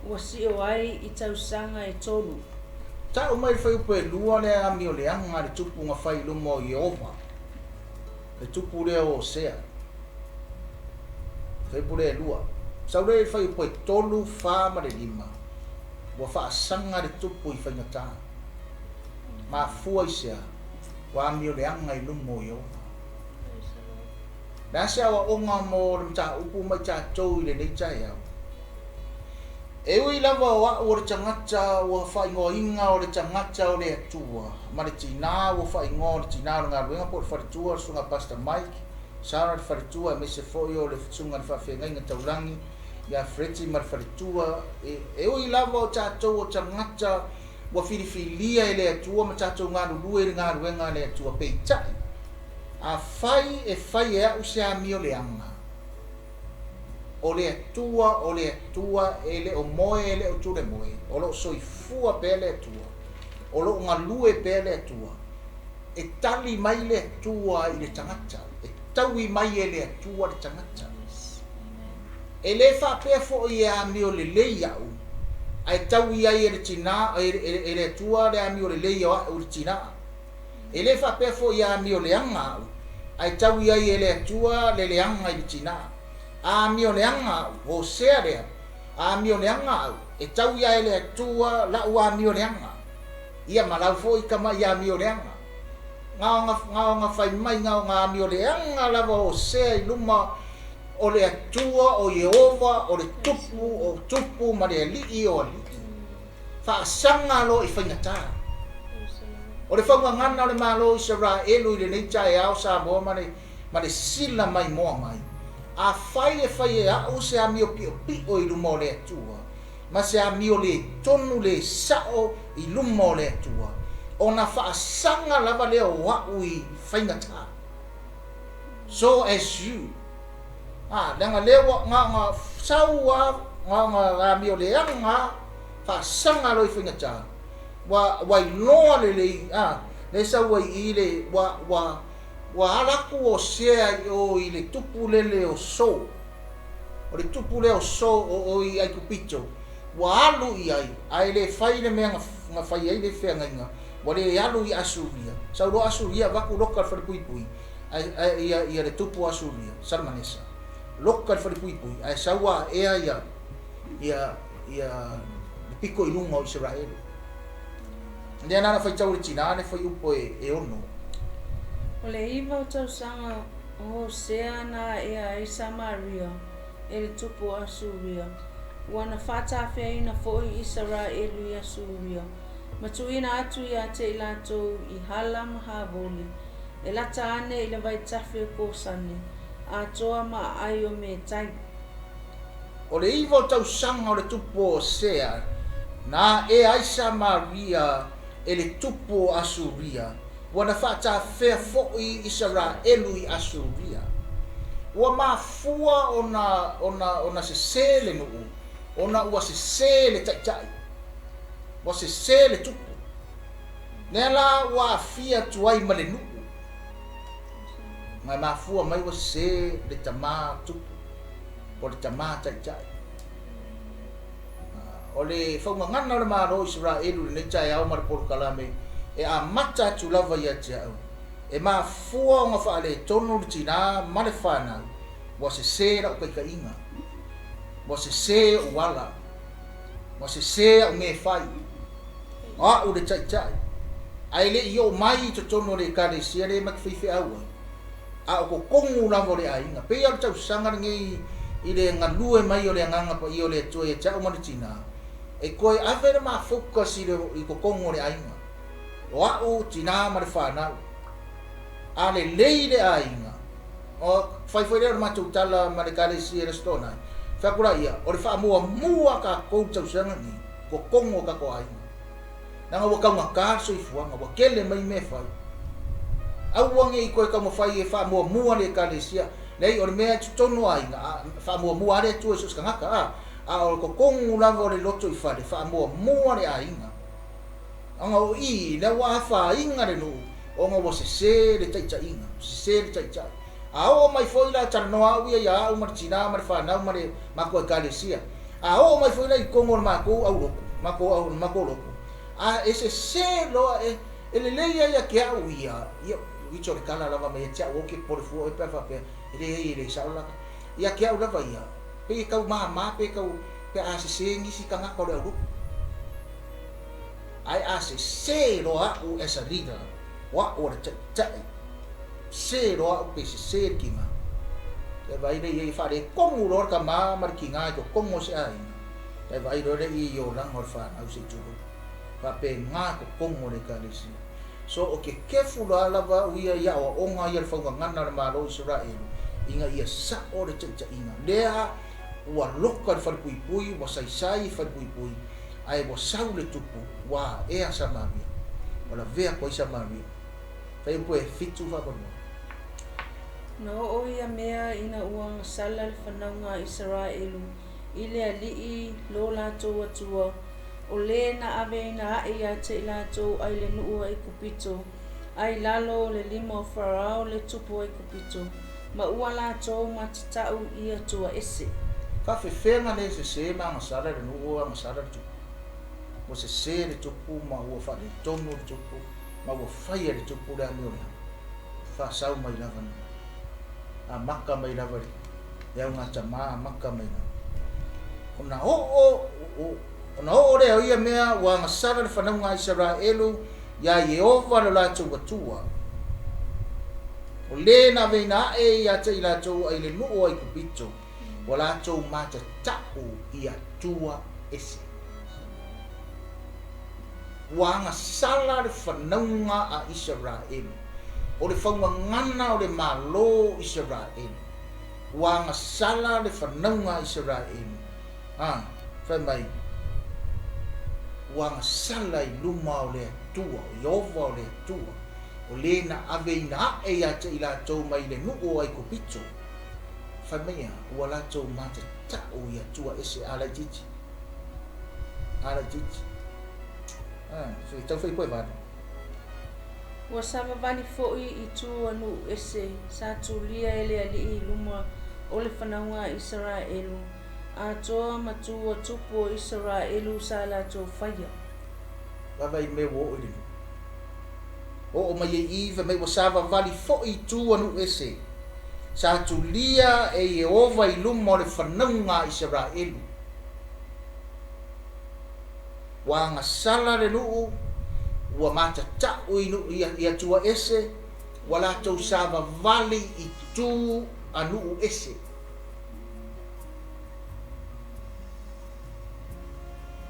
ua sio ai i tausaga e tolu. Tau mai le fuaiupu e 2 le amio leaga a le tupu na fai i luma o Ieova, le tupu lea o Hosea. Fuaiupu lea e 2. Sau lea i le fuaiupu e 3, 4 ma le 5, ua faasaga le tupu i faigata. Mafua i se a? Ua amio leaga i luma o Ieova. Le a se aoaoga mo le mataupu mai tatou i lenei taeao? E ui lava o a'u o le tagata ua faaigoaina o le tagata o le Atua, ma le tinā ua faaigoa o le tinā o le galuega po o le faletua o le Susuga Pastor Mike, Sarah le faletua aemaise foi o le Susuga i le Faafeagaiga Taulagi ia Freddie ma le faletua, e ui lava o tatou o tagata ua filifilia e le Atua ma tatou galulue i le galuega a le Atua, peitai, afai e fai e a'u se amio leaga, O le Atua, o le Atua, e le o moe, e le o tule moe, o lo o soifua pea le Atua, o lo o galue pea le Atua. E tali mai le Atua i le tagata, e taui mai e le Atua le tagata. E lē faapea foi e amio lelei a'u, ae taui ai e le tinā, e le Atua le amio lelei o a'u i le tinā. E lē faapea foi e amio leaga a'u, ae taui ai e le Atua le leaga i le tinā. A amio leaga a'u, Hosea lea, a amio leaga a'u, e taui ae le Atua la'u amio leaga. Ia ma lau foi tama'i amio leaga. Gaoga, gaoga fai mai gaoga amio leaga lava o Hosea i luma o le Atua o Ieova o le Tupu o tupu ma le Alii o alii. Faasaga loa i faigata. O le faugagana o le Malo o Isaraelu i lenei taeao Samoa ma le ma le sila maimoa mai, Afai e fai e a'u se amio piʻopiʻo i luma o le Atua, ma se amio lē tonu lē sa'o i luma o le Atua, ona faasaga lava lea o a'u i faigata. So as you. A, leaga lea ua gaoga sau a, gaoga amio leaga a, faasaga loa i faigata. Ua, ua iloa lelei, a, lea e sau ai i i le, ua, ua, Ua ala atu o Sea i o i le tupu lele o So. O le tupu lea o So o o i Aikupito, ua alu i ai, a e le fai le mea na fai ai le feagaiga, ua le alu i Asuria. Sau loa Asuria avatu loka le falepuipui, ae, ae ia, ia le tupu o Asuria, Salmanesa, loka le falepuipui, ae sau aea ia, ia, ia le pito i luga o Isaraelu. Lea la na faitau e le tinā le fuaiupu e 6. O le 9 o tausaga o Hosea na aea ai Samaria e le tupu o Asuria, ua na faatafeaina foi Isaraelu i Asuria, ma tuuina atu ia te i latou i Hala ma Havoli, e lata ane i le vaitafe o Kosane, atoa ma aai o Metai. O le 9 o tausaga o le tupu o Hosea, na aea ai Samaria e le tupu o Asuria, ua na faatafea foi Isaraelu i Asuria. Ua mafua ona, ona, ona sesē le nuu, ona ua sesē le taitai, ua sesē le tupu. Lea la ua aafia atu ai ma le nuu. Ma e mafua mai ua sesē le tamā tupu, po o le tamā taitai. O le faugagana o le Malo o Isaraelu i lenei taeao ma le polokalame e amata atu lava ia te au, e mafua ona faaletonu le tinā ma le fanau, ua sesē la'u taitaiga, ua sesē o'u ala, ua sesē a'u mea e fai, o a'u le taitai, ae le i oo mai i totonu o le Ekalesia lea ma te faifeau ai, a o totonu lava o le aiga. Pei lava o le tausaga lenei i le galue mai o le Agaga Paia o le Atua ia te au ma le tinā, e toe ave le mafocus i le i totonu o le aiga, o a'u tinā ma le fanau. A lelei le aiga, o fai foi lea o le matou tala ma le Ekalesia i le Aso Toonai, fai atu laia, o le faamuamua a tatou i le tausaga lenei, totonu o tatou aiga. Leaga ua taugata le soifuaga, ua tele mai mea e fai. Aua ne i toe taumafai e faamuamua le Ekalesia. Leai, o le mea i totonu o aiga, a, faamuamua lava le Atua i so o se tagata, a, a o totonu lava o le lotoifale, faamuamua le aiga. Ona o i, lea ua afaina le nuu, ona ua sese le taitaiga, sese le taitai. A oo mai foi la, talanoa au ia ia au ma le tina ma le fanau ma le matou Ekalesia, a oo mai foi la i totonu o le matou aulotu, matou au, le matou lotu, a e sese loa, e, e lelei lava ia te au ia, ia, uico le tala lava mai ia te au, ou te popole fua oe pe a faapea, e leai e le sao la ta, ia te au lava ia, pei e tau mama pe tau, pe a sese nisi tagata o le aulotu. Ae a sese loa a'u as a leader, o a'u o le taitai, sese loa a'u pe sese le tiga, e vaai lea i ai e faaletonu loa le tama ma le tiga i totonu o se aiga, e vaai loa lea i ai i olaga o le fanau se i tulou. Faapena totonu o le Ekalesia. So o ke kefu loa lava a'u ia i aoaoga ia le faugagana o le Malo o Isaraelu ina ia sa'o le taitaiga. Lea ua loka le falepuipui, ua saisai falepuipui, ae ua sau le tupu, ua aea Samaria, ua lavea atu ai Samaria. Fai upu e fitu faamolemole. Na oo ia mea ina ua gasala le fanauga a Isaraelu i le Alii lo latou Atua, o le na aveina aʻe ia te i latou ai le nuu o Aikupito, a i lalo o le lima o Farao le tupu o Aikupito, ma ua latou matatau i Atua ese. Faafefea le sese ma agasala le nuu o agasala le tupu. Ua sese le tupu ma ua faaletonu le tupu ma ua faia le tupu le amio lea. Faasau mai lava ni. Amata mai lava le augatama amata mai lava. Ona oo ona oo lea o ia mea ua agasala le fanauga a Isaraelu iā Ieova lo latou Atua, o le na aveina aʻe ia te i latou ai le nuu o Aikupito, ua latou matata'u i Atua ese. Ua agasala le fanauga a Isaraelu, o le faugagana o le Malo o Isaraelu, ua agasala le fanauga a Isaraelu, a, fai mai, ua agasala i luma o le Atua, o Ieova o le Atua, o le na aveina aʻe ia te i latou mai le nuu o Aikupito, fai mai a, ua latou matata'u i Atua ese a laitiiti, a laitiiti. A, se tau fai po e valu. Ua savavali foi i tu a nuu ese, sa tulia e le Alii i luma o le fanauga a Isaraelu, atoa ma tu a tupu o Isaraelu sa latou faia. Vaavaai i mea ua oo i le nuu. Oo mai ai i fai mai ua savavali foi i tu a nuu ese, sa tulia e Ieova i luma o le fanauga a Isaraelu. Ua agasala le nuu, ua matata'u i nuu i Atua ese, ua latou savavali i tu a nuu ese.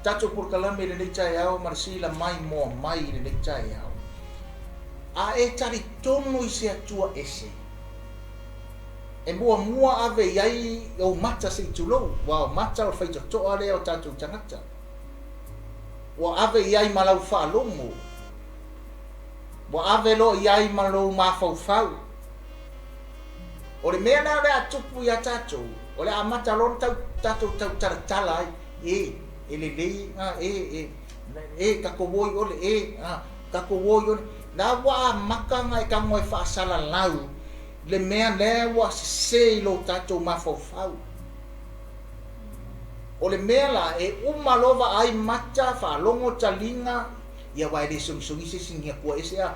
Tatou polokalame i lenei taeao ma le sila maimoa mai i lenei taeao. A e talitonu i se Atua ese, e muamua ave i ai ou mata se i tulou, aua o mata o le faitotoa lea o tatou tagata. Ua ave i ai ma lau faalogo, ua ave loa i ai ma lou mafaufau. O le mea lea o le a tupu iā tatou, o le a amata loa ona tau, tatou tau talatala ai, e, e lelei, a, e, e, e, tatou o i ole, e, a, tatou o i ole. La ua amata ona e tago e faasalalau le mea lea ua sese i lo tatou mafaufau. O le mea la e uma loa vaai mata, faalogo taliga, ia aua e le sogisogi se isi ni akua ese a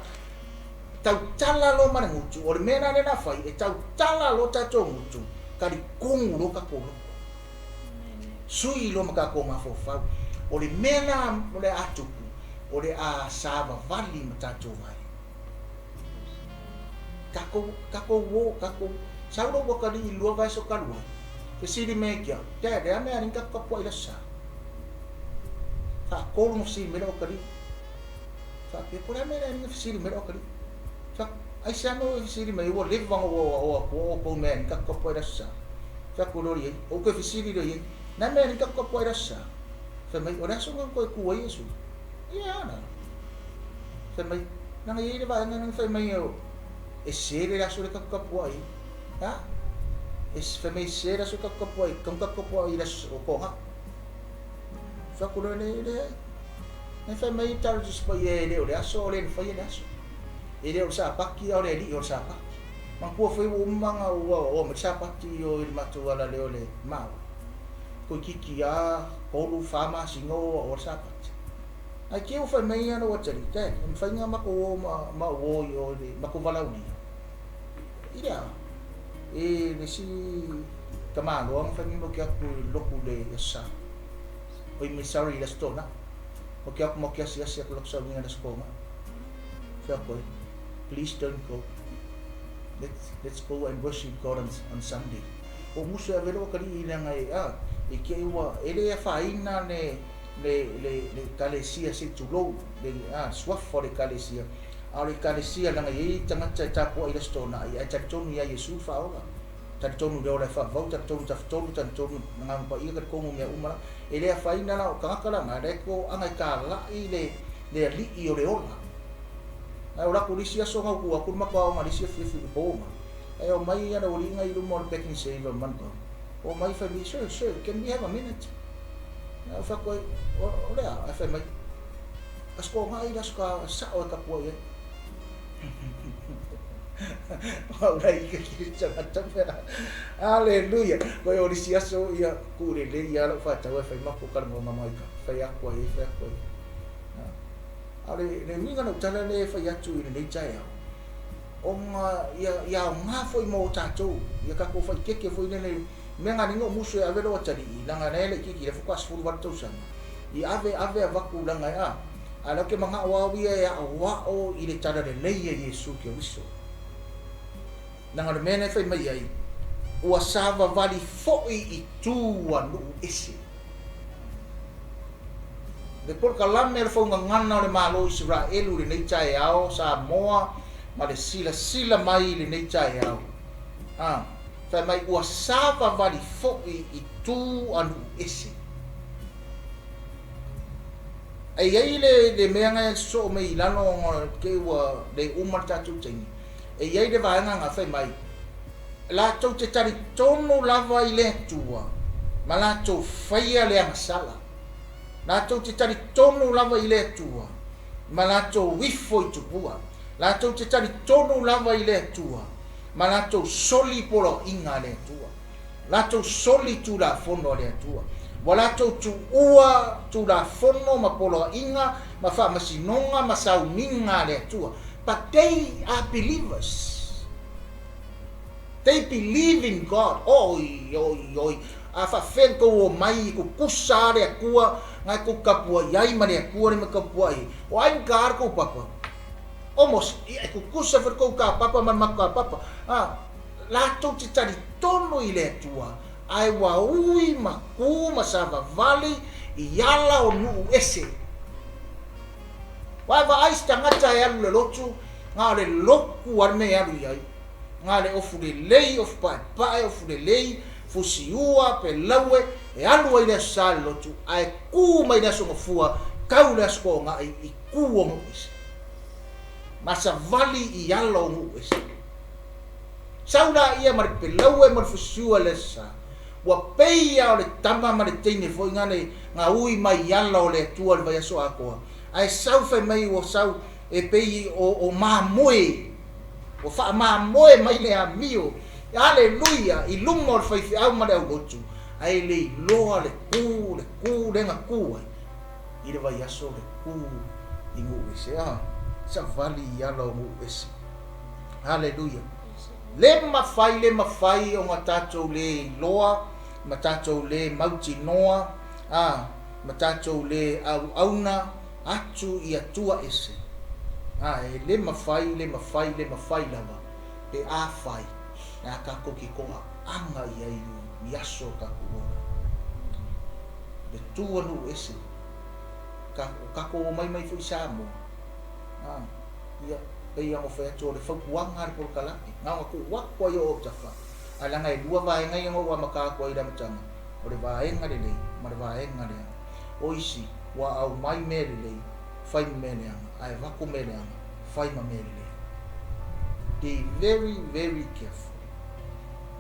tautala loa ma le gutu. O le mea la lea o le a fai, e tautala loa tatou gutu, talikogu loa tatou loto. Sui loa ma tatou mafaufau. O le mea la o le a tupu, o le a savavali ma tatou vae. Tatou, tatou o, tatou, sau lou atalii i le lua vaiaso talu ai, fesili mai ia te au, Dad, e a mea alii tatou tapuai i le aso Sa? Faatolu ona fesili mai lou atalii. Faapea, po o le a le mea lea alii na fesili mai lou atalii. Fai atu, aisea mea ua e fesili mai ai, ua leva ona ou aoaoa atua outou i mea alii tatou tapuai i le aso Sa. Fai atu loa i ai, ou toe fesili loa i ai, na mea alii tatou tapuai i le aso Sa? Fai mai, o le aso lena na toe tu ai Iesu. Ia e a la? Fai mai, leaga e i ai le vaega lea na fai mai e sele le aso lea tatou tapuai ai. A? E fai mai e sele le aso lea tatou tapuai ai, tatou tapuai i le aso o Toga. Fai atu loa le, leai. Na fai mai talo Tusi Paia e le o le aso, o le na faia le aso. E le o le Sapati, a o le Alii o le Sapati. Manatua foi ua uma ona ou aoaoa mai le Sapati i o i le matou ala lea o le Maui. Toeitiiti lava tolu, fa masina o aoaoa le Sapati. Ae te i ua fai mai lou atalii, Dad, e mafai ona matou o ma ou o i o i le matou valaaulia? I le a? E le isi tamaloa na fai mai matou te atu i le lotu i le Aso Sa. Oi me sorry i le Aso Toonai. Matou te atu matou te asiasi atu i le sauniga i le Aso Toonai. Fai atu ai, please don't go. Let's, let's go and worship God on Sunday. O musu e ave lou atalii leaga e, a, e te i ua, e le afaina le, le, le, le Ekalesia se i tulou, le, a, le suafa o le Ekalesia, a o le Ekalesia leaga e i ai tagata e tapuai i le Aso Toonai, ae talitonu ia Iesu le Faaola, talitonu i le ola e faavavau, talitonu i Tafatolu, talitonu i Agaga Paia, talitonu i mea uma la. E le afaina la o tagata la na, la e toaga e talai le, le Alii o le ola. Ae o latou le isi aso na utu atu le matou aoga i le isi afiafi i le po ma, ae omai ana uliga i luma o le Pak'nSave o Manukau. Omai fai mai, Sir, sir, can we have a minute? Ae ou fai atu ai, O le a? Ae fai mai, Aso toga i le aso ka sao e tapuai ai. Au la i ke kiri tagata mea. Aleluia. Koe o lisi aso ia ku lelei ia lau whātau e whai mako karangonga mai ka whai atu ai, whai atu ai. A le, le uiga na utala le whai atu i lenei taeao. O ngā, ia, ia o ngā foi mō tātou, ia kako whai keke foi nene Mea ngā ringa o musu e ave lo atalii, langa na ele kiki le fuka 18 tausanga. I ave ave avaku langa e a, a lau ke manga'o au ia e a'oa'o i le tala lelei a Iesu Keriso. Langa o le mea na e fai mai ai, ua savavali fo'i i tu a nu'u ese. Le polokalame a le faugagana o le Malo o Iseraelu i lenei taeao, Samoa ma le silasila mai i lenei taeao. A, fai mai ua savavali fo'i i tu a nu'u ese. E i ai le, le mea na e sosoo mai i lalo ona te i ua le uma le tatou taimi. E i ai le vaega na fai mai, latou te talitonu lava i le Atua ma latou faia le agasala. Latou te talitonu lava i le Atua ma latou ifo i tupua. Latou te talitonu lava i le Atua ma latou soli poloaiga a le Atua, latou soli tulafono a le Atua, ua latou tuua tulafono ma poloaiga ma faamasinoga ma sauniga a le Atua. But they are believers. They believe in God. Oi, oi, oi. A faafefea na tou omai i kukusa a le Atua, na e tou tapuai ai ma le Atua le mea tapuai ai. O ai na ta le tou papa? O Mose, ia e kukusa foi le tou kapapa ma le matou kapapa, a, latou te talitonu i le Atua, ae ua ui ma ku ma savavali i ala o nuu ese. Ua e vaai se tagata e alu i le lotu, na o le lotu a le mea e alu i ai, na o le ofu lelei, ofu paepae, ofu lelei, fusiua, pelaue, e alu ai i le aso sa i le lotu, ae ku mai le aso gafua, tau i le aso toonai i ku o nuu ese. Ma savali i ala o nuu ese. Sau laia ma le pelaue ma le fusiua i le aso sa, ua pei lava o le tama ma le teine foi na na ui mai i ala o le Atua i le vaiaso atoa, ae sau fai mai ua sau e pei o mamoe, ua faamamoe mai le amio, aleluia, i luma o le faifeau ma le aulotu, Ae le iloa le ku, le ku lea na ku ai i le vaiaso le ku i nuu ese. A, savali i ala o nuu ese. Haleluia. Le mafai, le mafai ona tatou le iloa ma tatou le mautinoa, a, ma tatou le auauna atu i Atua ese. A, e le mafai, le mafai, le mafai lava pe afai le a tatou te toaaga i ai i aso o tatou ola. Le tu a nuu ese, ka, o tatou omai mai foi i Samoa, a, ia, pei ona fai atu o le fautuaga a le polokalame, na ona tuu atu ai o autafa, ae leaga e lua vaega ia na ou amata atu ai i le amataga, o le vaega lelei ma le vaega leaga. O isi, ua aumai mea lelei, fai ma mea leaga, ae avatu mea leaga, fai ma mea lelei. Be very, very careful.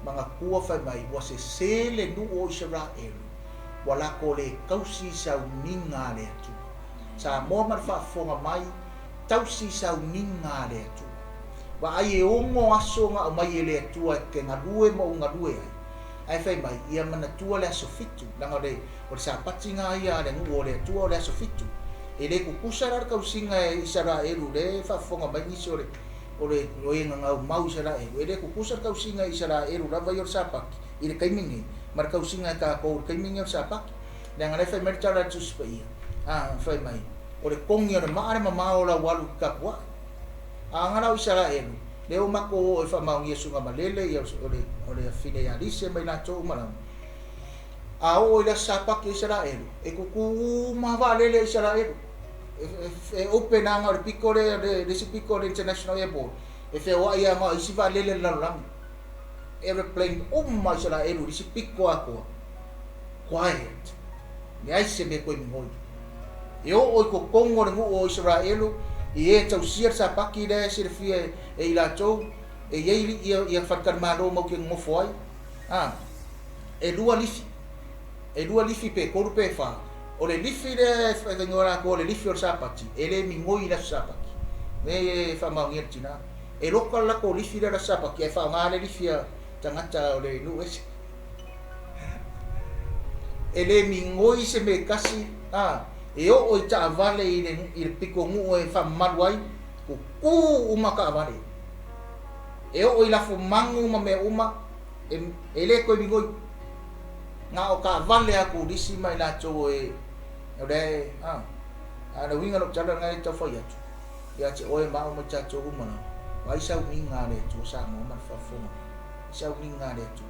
Manatua fai mai, ua sesē le nuu o Isaraelu, ua lako le tausi i sauniga a le Atua. Samoa ma le faafofoga mai, tausi i sauniga a le Atua. Vaai e ono aso na aumai e le Atua e te galue ma ou galue ai, ae fai mai, ia manatua le aso fitu, leaga o le, o le Sapati na ia a le nuu o le Atua o le aso fitu. E le tutusa la le tausiga e Isaraelu lea e faafofoga mai nisi o le, o le o e gagaumau Isaraelu, e le tutusa le tausiga e Isaraelu lava ia o le Sapati i le taimi nei, ma le tausiga e tatou i le taimi nei o le Sapati. Leaga la e fai mai le tala a le Tusi Paia, a, fai mai, o le togi o le maa le mamao o lau alu i le tapuai. A ga la o Isaraelu, lea ua matou oo e faamaonia sugamalele ia o le, o le afine ia Lise ma i latou uma lava. A oo i le Aso Sapati a Isaraelu, e tutū uma vaalele a Isaraelu. E open lava na o le pito lea, le isi pito o le International Airport, e feoai lava na o isi vaalele a le lalolagi. Aeroplane uma a Isaraelu i le isi pito atoa. Quiet. Leai se mea toe migoi. E oo i totonu o le nuu o Isaraelu, i e tausia le Sapati lea e silafia e i latou, e i ai ia faletalimalo matou te nonofo ai. A, e lua lifi. E lua lifi pe tolu pe fa. O le lifi lea e faigoa latou o le lifi o le Sapati, e le migoi i le aso Sapati. Mea e faamaonia e le tina. E loka le latou lifi lea i le aso Sapati ae faaaoga le lifi a tagata o le nuu ese. E le migoi se mea e tasi, a, e oo i taavale i le, i le pitonuu e faamamalu ai, kukū uma taavale. E oo i lafumanu ma mea uma, e, e le toe migoi. Na o taavale a turisi ma i latou e, o lea e, a, a o le uiga o lau tala lena e tau fai atu, ia te oe ma au ma i tatou uma lava, vaai sauniga a le Atua Samoa ma le faafofoga mai. Sauniga a le Atua.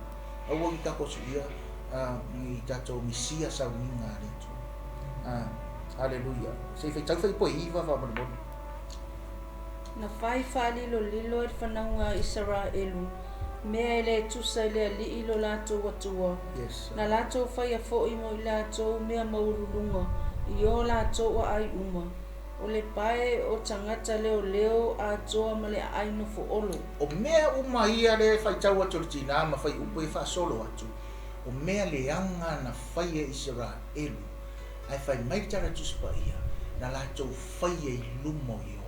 Aua ni tatou suia ni tatou misia sauniga a le Atua. Aleluia. Se i faitau fai iva faamolemole. Na fai faalilolilo e le fanauga a Isaraelu mea e le tusa i le Alii lo latou Atua. Yes. Na latou faia foi mo i latou mea maualuluga i o latou aai uma, o le pae o tagata leoleo atoa ma le aai nofo olo. O mea uma ia lea e faitau atu e le tinā ma fai upu ia faasolo atu, o mea leaga na faia e Isaraelu, ae fai mai le Tala Tusi Paia, na latou faia i luma o Ieova.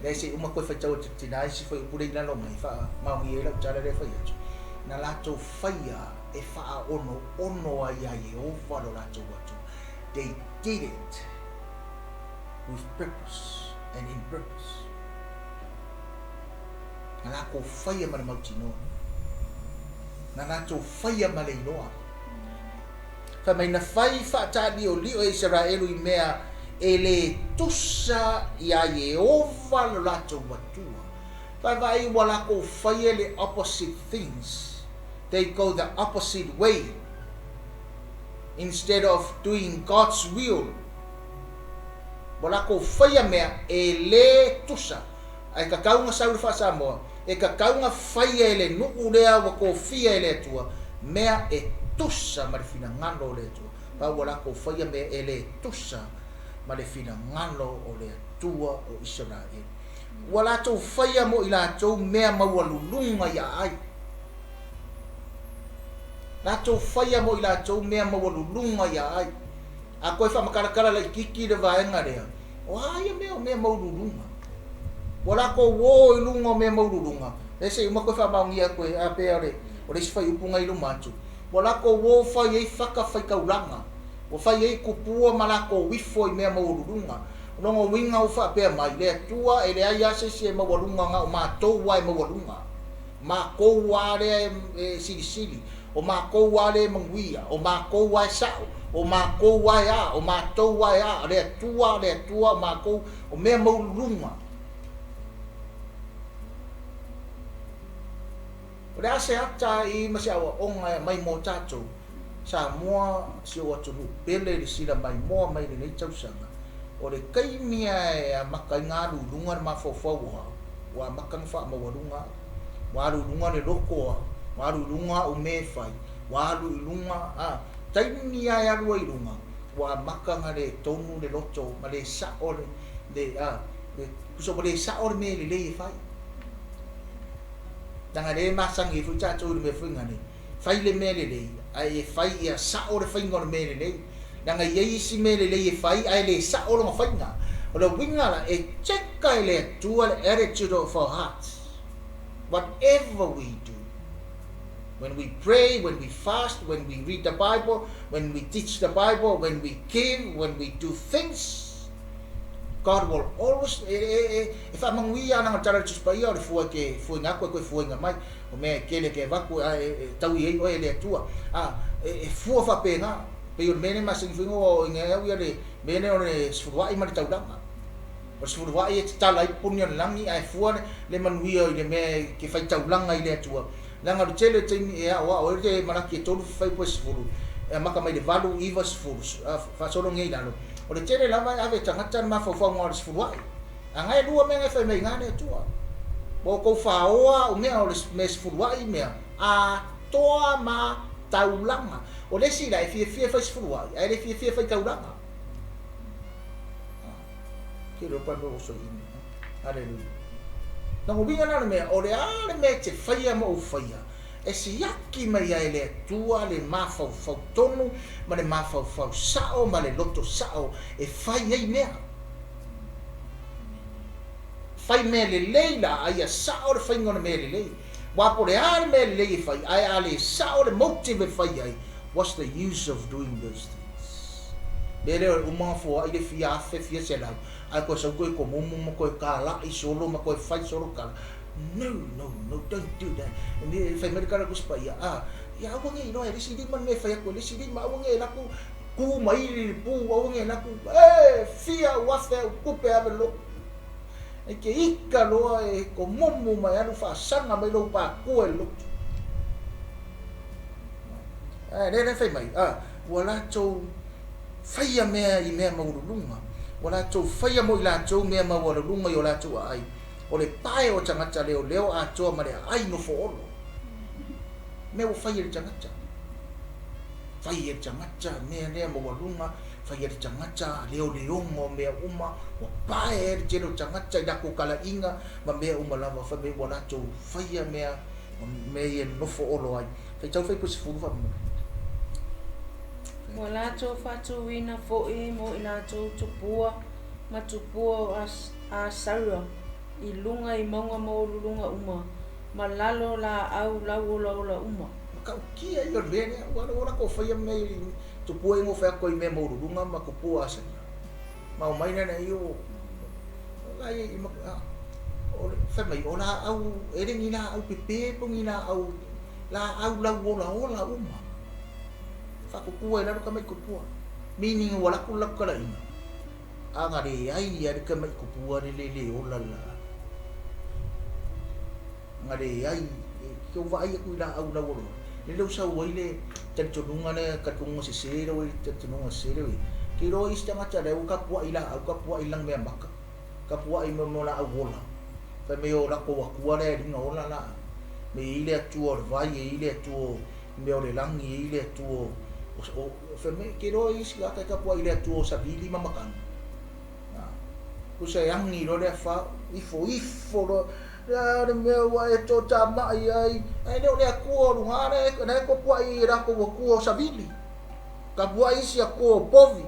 Lea se i uma toe faitau atu e le tinā isi foi upu lea i lalo mai, e faamaonia ai lau tala lea e fai atu, na latou faia e faaonoono ai iā Ieova lo latou Atua. They did it with purpose and in purpose. Na latou faia ma le mautinoa. Na latou faia ma le iloa. Fai mai na fai faataaliolio e Isaraelu i mea e le tusa iā Ieova lo latou Atua. Vaevaai ua latou faia le opposite things. They go the opposite way instead of doing God's will. Ua latou faia mea e le tusa. Ae tatau ona sau le faa-Samoa, e tatau ona faia e le nuu lea ua tofia e le Atua mea e tusa ma le finagalo o le Atua. Pau ua latou faia mea e le tusa ma le finagalo o le Atua o Isaraelu. Ua latou faia mo i latou mea maualuluga i aai. Latou faia mo i latou mea maualuluga i aai. A toe faamatalatala laitiiti le vaega lea, o a ia mea o mea maualuluga? Ua latou o i luga o mea maualuluga, lea se i uma toe faamaonia atu e, a pea o le, O le isi fuaiupu lena i luma atu, ua latou o fai ai fatafaitaulaga, ua fai ai tupua ma latou ifo i mea maualuluga. O lona uiga ua faapea mai le Atua, e leai lava se isi e maualuga na o matou lava e maualuga. Matou lava lea e silisili, o matou lava lea e manuia, o matou lava e sao, o matou lava e a, o matou lava e a, o le Atua, le Atua, o matou, o mea maualuluga. O le a se ata ai ma se aoaoga e aumai mo tatou, Samoa, si ou atunuu pele i le sila maimoa mai lenei tausaga, o le taimi lava e amata ai ona alu i luga le mafaufau o au, ua amata ona faamaualuga au, ua alu i luga le loto o au, ua alu i luga au mea e fai, ua alu i luga, a, taimi lava e alu ai i luga, ua amata ona le tonu le loto ma le sao le, le, a, le, tusa ua le sao le mea lelei e fai. Leaga lea e masani ai foi tatou i le mea foi nei, fai le mea lelei, ae e fai ia sao le faiga o le mea lelei. Leaga e i ai isi mea lelei e fai ae le sao lona faiga. O le uiga la, e check-a e le Atua le attitude of our hearts. Whatever we do, when we pray, when we fast, when we read the Bible, when we teach the Bible, when we give, when we do things, God will always, e, e, e, e faamanuia ana tala le Tusi Paia o le fua ke fuaina aku e koe fuaina mai, o mea e kele ke avatu a e, e taui ai oe e le Atua. A, e, e fua faapena, pei o le mea lea e masani foi ona o ina au ia le mea lea o le sefuluai ma le taulaga. O le sefuluai e tatala ai puni o le lagi ae fua le, le manuia i le mea e ke faitaulaga i le Atua. Leaga o le tele o taimi e aoao ai le Malaki e tolu fai po e sefulu, e amata mai le valu, iva, sefulu, faasolo nei i lalo. O le tele lava e ave e tagata le mafaufauga o le sefuluai. A na e lua mea na e fai mai na le Atua. Ua outou faoa au mea o le mea sefuluai mea atoa ma taulaga. O le isi la e fiafia e fai sefuluai ae le fiafia e fai taulaga. Ke le pa no so imi. Hallelujah. Na uiga na le mea, o le a le mea e te faia ma ou faia, e siaki mai ai e le Atua le mafaufau tonu ma le mafaufau sao ma le loto sao e fai ai mea. Fai mea lelei la, a ia sao le faiga o le mea lelei. Aua po o le a le mea lelei e fai, ae a le sao le motive e fai ai, what's the use of doing those things? Mea lea o le uma ona foai le fia afe, fia selau, ae toe sau toe tomumu ma toe talai solo ma toe fai solo tala. No, no, no, don't do that. E fai mai le tala a le Tusi Paia, a, ia aua ne i iloa e le isi lima le mea e fai atu e le isi lima, aua ne i alu atu ku mai i le pu, aua ne i alu atu, e, fia au afe au tupe ave lotu. E ke ika loa e tomumu ma e alu faasaga mai lou pākua i le lotu. Ae lea la e fai mai, a, ua latou faia mea i mea maualuluga, ua latou faia mo i latou mea maualuluga i o latou aai, o le pae o tagata leoleo atoa ma le aai nofo olo. Mea ua fai e le tagata. Fai e le tagata mea lea maualuga, fai e le tagata leoleoga o mea uma, ua pae ai le tele o tagata i latou talaiga ma mea uma lava, fai mai ua latou faia mea, mea ia e nofo olo ai. Faitau Fuaiupu 10 faamolemole. Ua latou faatuina foi mo i latou tupua ma tupua o Asaua i luga i mauga maualuluga uma ma lalo o laau lauolaola uma. Matautia ia o le mea lea, ua ua latou faia mea i tupua ia na fai atu ai i mea maualuluga ma tupua o Asaua. Ma omai la nei o la ia i o le fai mai o laau e le ni laau pepe po o ni laau laau lauolaola uma. Faatupua i lalo tamai tupua. Meaning ua alu atu le latou talaiga, a na leai lava le tamai tupua lele le ola le laau. Na leai, ke ou vaai atu i laau lauoloa, lele ua sau ai le talitonuga lea, talitonuga sese lea ua i ai le talitonuga sese lea ua i ai. Ke iloa isi tagata lea ua tapuai laau, tapuai lanumeamata, tapuai mo mea o laau ola. Fai mai o latou akua lea e alii ona ola laau. Me i ai le Atua o le vai, e i ai le Atua o mea o le lagi, e i ai le Atua o, fai mai, ke iloa isi tagata e tapuai i le Atua o savili ma matagi. Tusa e agi loa le afa, ifo ifo loa, le a le mea ua e toatamai ai, ae le o le Atua o luga la e tapuai ai e latou Atua o savili. Tapuai isi Atua o povi.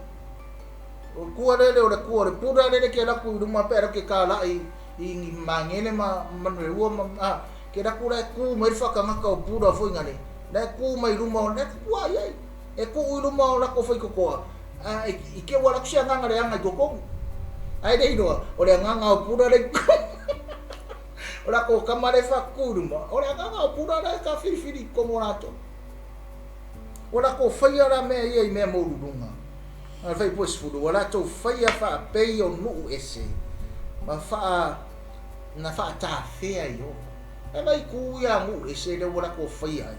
O le Atua lele o le Atua o le pula lele ke alu atu i luma pe alu atu ke kalai i ni magele ma manuelua ma, a, Ke laku la e ku mai le faatagata o Buddha foi na le, la e ku mai luma o, la e ua i ai. E kuu i luma o lako faitotoa, a i te ua alu atu se agaga leaga i totonu. Ae le iloa, o le agaga o Buddha lea i totonu. O lako tama lea e faatutu i luma, o le agaga o Buddha lea e tafilifili i totonu o latou. Ua latou faia la mea ia i mea moululuga. A le faipue 10, ua latou faia faapei o nuu ese ma faa na faatafea Ieova. E vai ku ia nuu ese lea ua latou faia ai.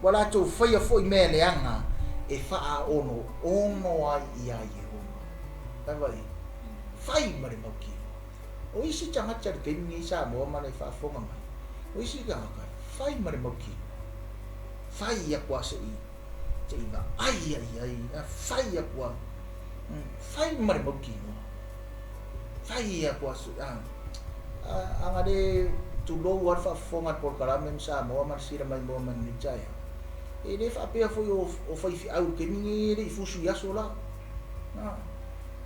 Ua latou faia foi mea leaga e faaonoono ai iā Ieova. Lava i fai ma le mautinoa. O isi tagata i le taimi lenei i Samoa ma le faafofoga mai, o isi tagata e fai ma le mautinoa. Fai atu lava se i se i vaai i ai, fai atu lava, fai ma le mautinoa. Fai atu lava se a a na le tulou lava le faafofoga a le polokalame ma Samoa ma le sila maimoa mai lenei taeao. E le faapea foi o faifeau i le taimi lenei e le i fusu i aso la.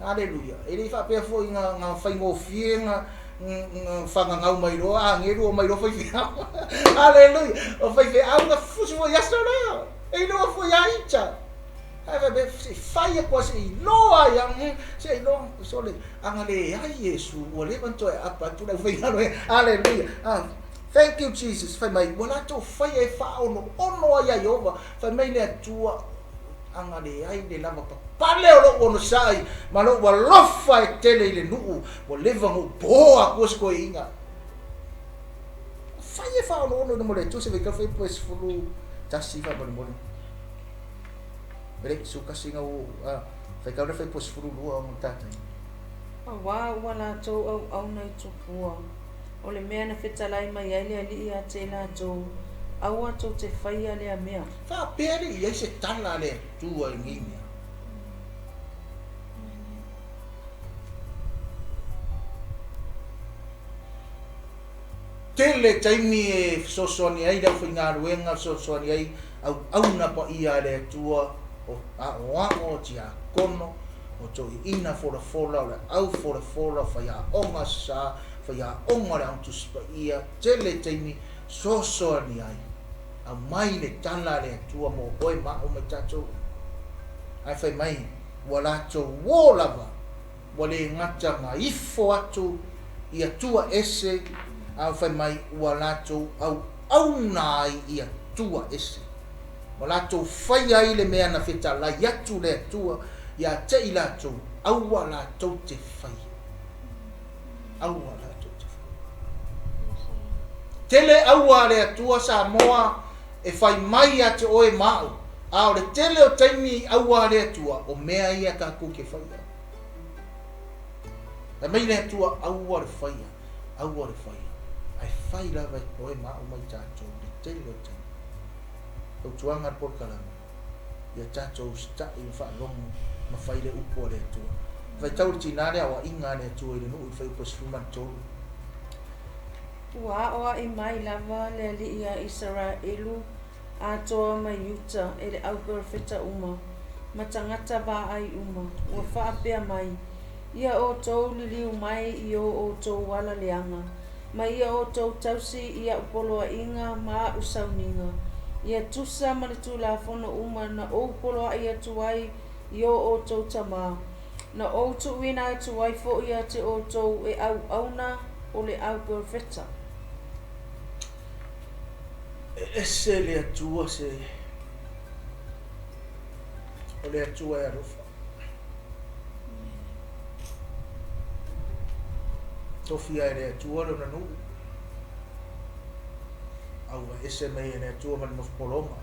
Aleluia. E le faapea foi na faigofie na fagagau mai loa agelu omai loa faifeau. Aleluia. O faifeau na fusu foi i aso la. E iloa foi ia ita. Ae faapea se i fai atu lava se i iloa ai lava, se i iloa, sole, a na leai Iesu, ua leva ona toe aapa atu le aufaigaluega. Aleluia. Thank you Jesus. Fai mai, ua latou faia e faaonoono ai ia Ieova. Fai mai le Atua, a na leai le lavapapale o lou onosai ma lou alofa e tele i le nuu, ua leva ona ou po atua se toeaina. Fai e faaonoono i luma o le Atua se vaitau fai po e 11 faamolemole. Ele su kasi na u a faitau le fai po 12 ona tatai. Auā ua latou auauna i tupua, o le mea na fetalai mai ai le Alii ia te latou, aua tou te faia lea mea. Faapea le i ai se tala a le Atua i nei mea. Tele taimi e fesoasoani ai le aufaigaluega, fesoasoani ai auauna paia a le Atua, o aoao, o tiakono, o toeaiina folafola, o le au folafola, o faiaoga sa, faiaoga o le Aoga Tusi Paia, tele taimi fesoasoani ai, aumai le tala a le Atua mo oe ma au ma i tatou. Ae fai mai, ua latou uō lava, ua le gata na ifo atu i Atua ese, a ua fai mai, ua latou auauna ai i Atua ese. Ua latou faia ai le mea na fetalai atu le Atua ia te i latou, aua latou te faia. Aua latou te faia. Tele aua a le Atua Samoa e fai mai ia te oe ma au, a o le tele o taimi aua a le Atua, o mea ia tatou te faia. Fai mai le Atua, aua le faia, aua le faia, ae fai lava e oe ma au ma i tatou le tele o taimi. Fautuaga a le polokalame, ia tatou usitai ma faalogo ma fai le upu a le Atua. Faitau le tinā le aoaiga a le Atua i le nuu i le fuaiupu e 13. Ua aoaʻi mai lava le Alii a Isaraelu atoa ma Iuta e le au perofeta uma, ma tagata vaai uma, ua faapea mai, Ia outou liliu mai i o outou ala leaga, ma ia outou tausi i a'u poloaiga ma a'u sauniga, ia tusa ma le Tulafono uma na ou poloaʻi atu ai i o outou tamā, na ou tuuina atu ai foʻi ia te outou e auauna o le au perofeta. E ese le Atua se o le Atua e alofa. Tofia e le Atua lona nuu, auaese mai e le Atua ma le nofopologa,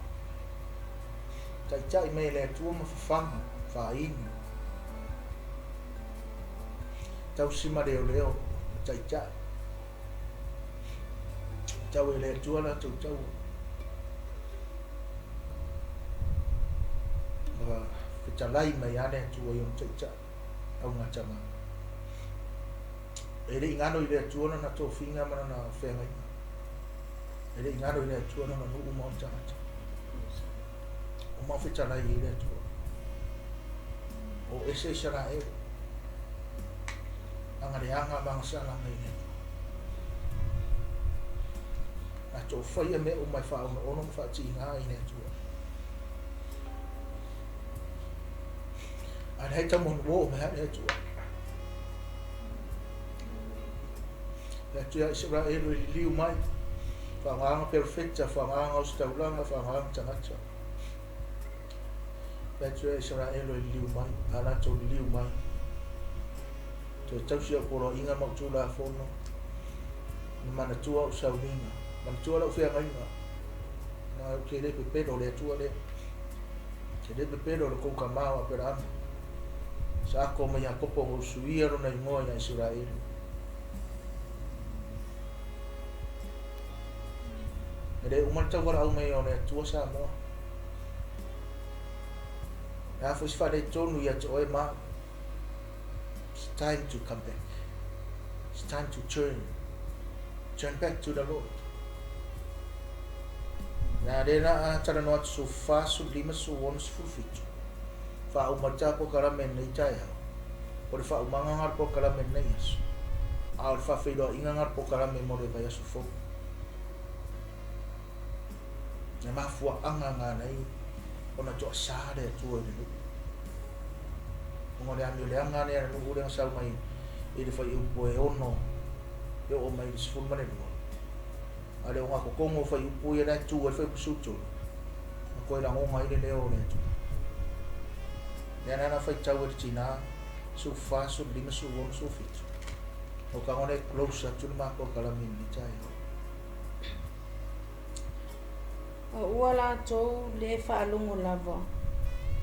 taitai mai e le Atua ma fafaga, faainu, tausi ma leoleo ma taitai. Tau e le Atua latou taua. Ua fetalai mai lava le Atua i ona taitai, augatama. E le i galo i le Atua lona tofiga ma lona feagaiga. E le i galo i le Atua lona nuu ma ona tagata. O mau fetalai i le Atua. O ese Isaraelu. Aga leaga ma aga salaga i le Atua. Latou faia mea uma e faaonoono ma faatiga ai le Atua. A lea e taumanuo mai lava le Atua. Le Atua ia Isaraelu e liliu mai, faaaogaina perofeta, faaaogaina ositaulaga, faaaogaina tagata. Le Atua ia Isaraelu e liliu mai, a latou liliu mai, toe tausi au poloaiga ma au tulafono, na manatua au sauniga, manatua lau feagaiga, na ou te le pepelo le Atua lea. Te le pepelo le kou kamā o Aperahama. Sa ako mai Iakopo ma usuia lona igoa ia Isaraelu. E le uma le taualaau mai o le Atua Samoa. E a foi se faaletonu ia te oe ma au. It's time to come back. It's time to turn. Turn back to the Lord. Na lea na a talanoa atu su fa, su lima, su ono, 17. Faauma le ta polokalame i lenei taeao. O le faaumaga lena o le polokalame i lenei aso. A o le faafeiloaiga lena o le polokalame mo le vaiaso fou. Le mafuaaga lena e ala ai ona toasā le Atua i le nuu. Ona o le amioleaga lea a le nuu lea na sau mai i le fuaiupu e 6 e oo mai i le 12. A o le ogatotogo o fuaiupu ia la e tu ai le fuaiupu 13, na toe lagona ai le leo o le Atua. Lea la na faitau e le tinā, 14, 15, 16, 17. O tago lea e close atu le ma polokalame i lenei taeao. A ua latou lē faalogo lava,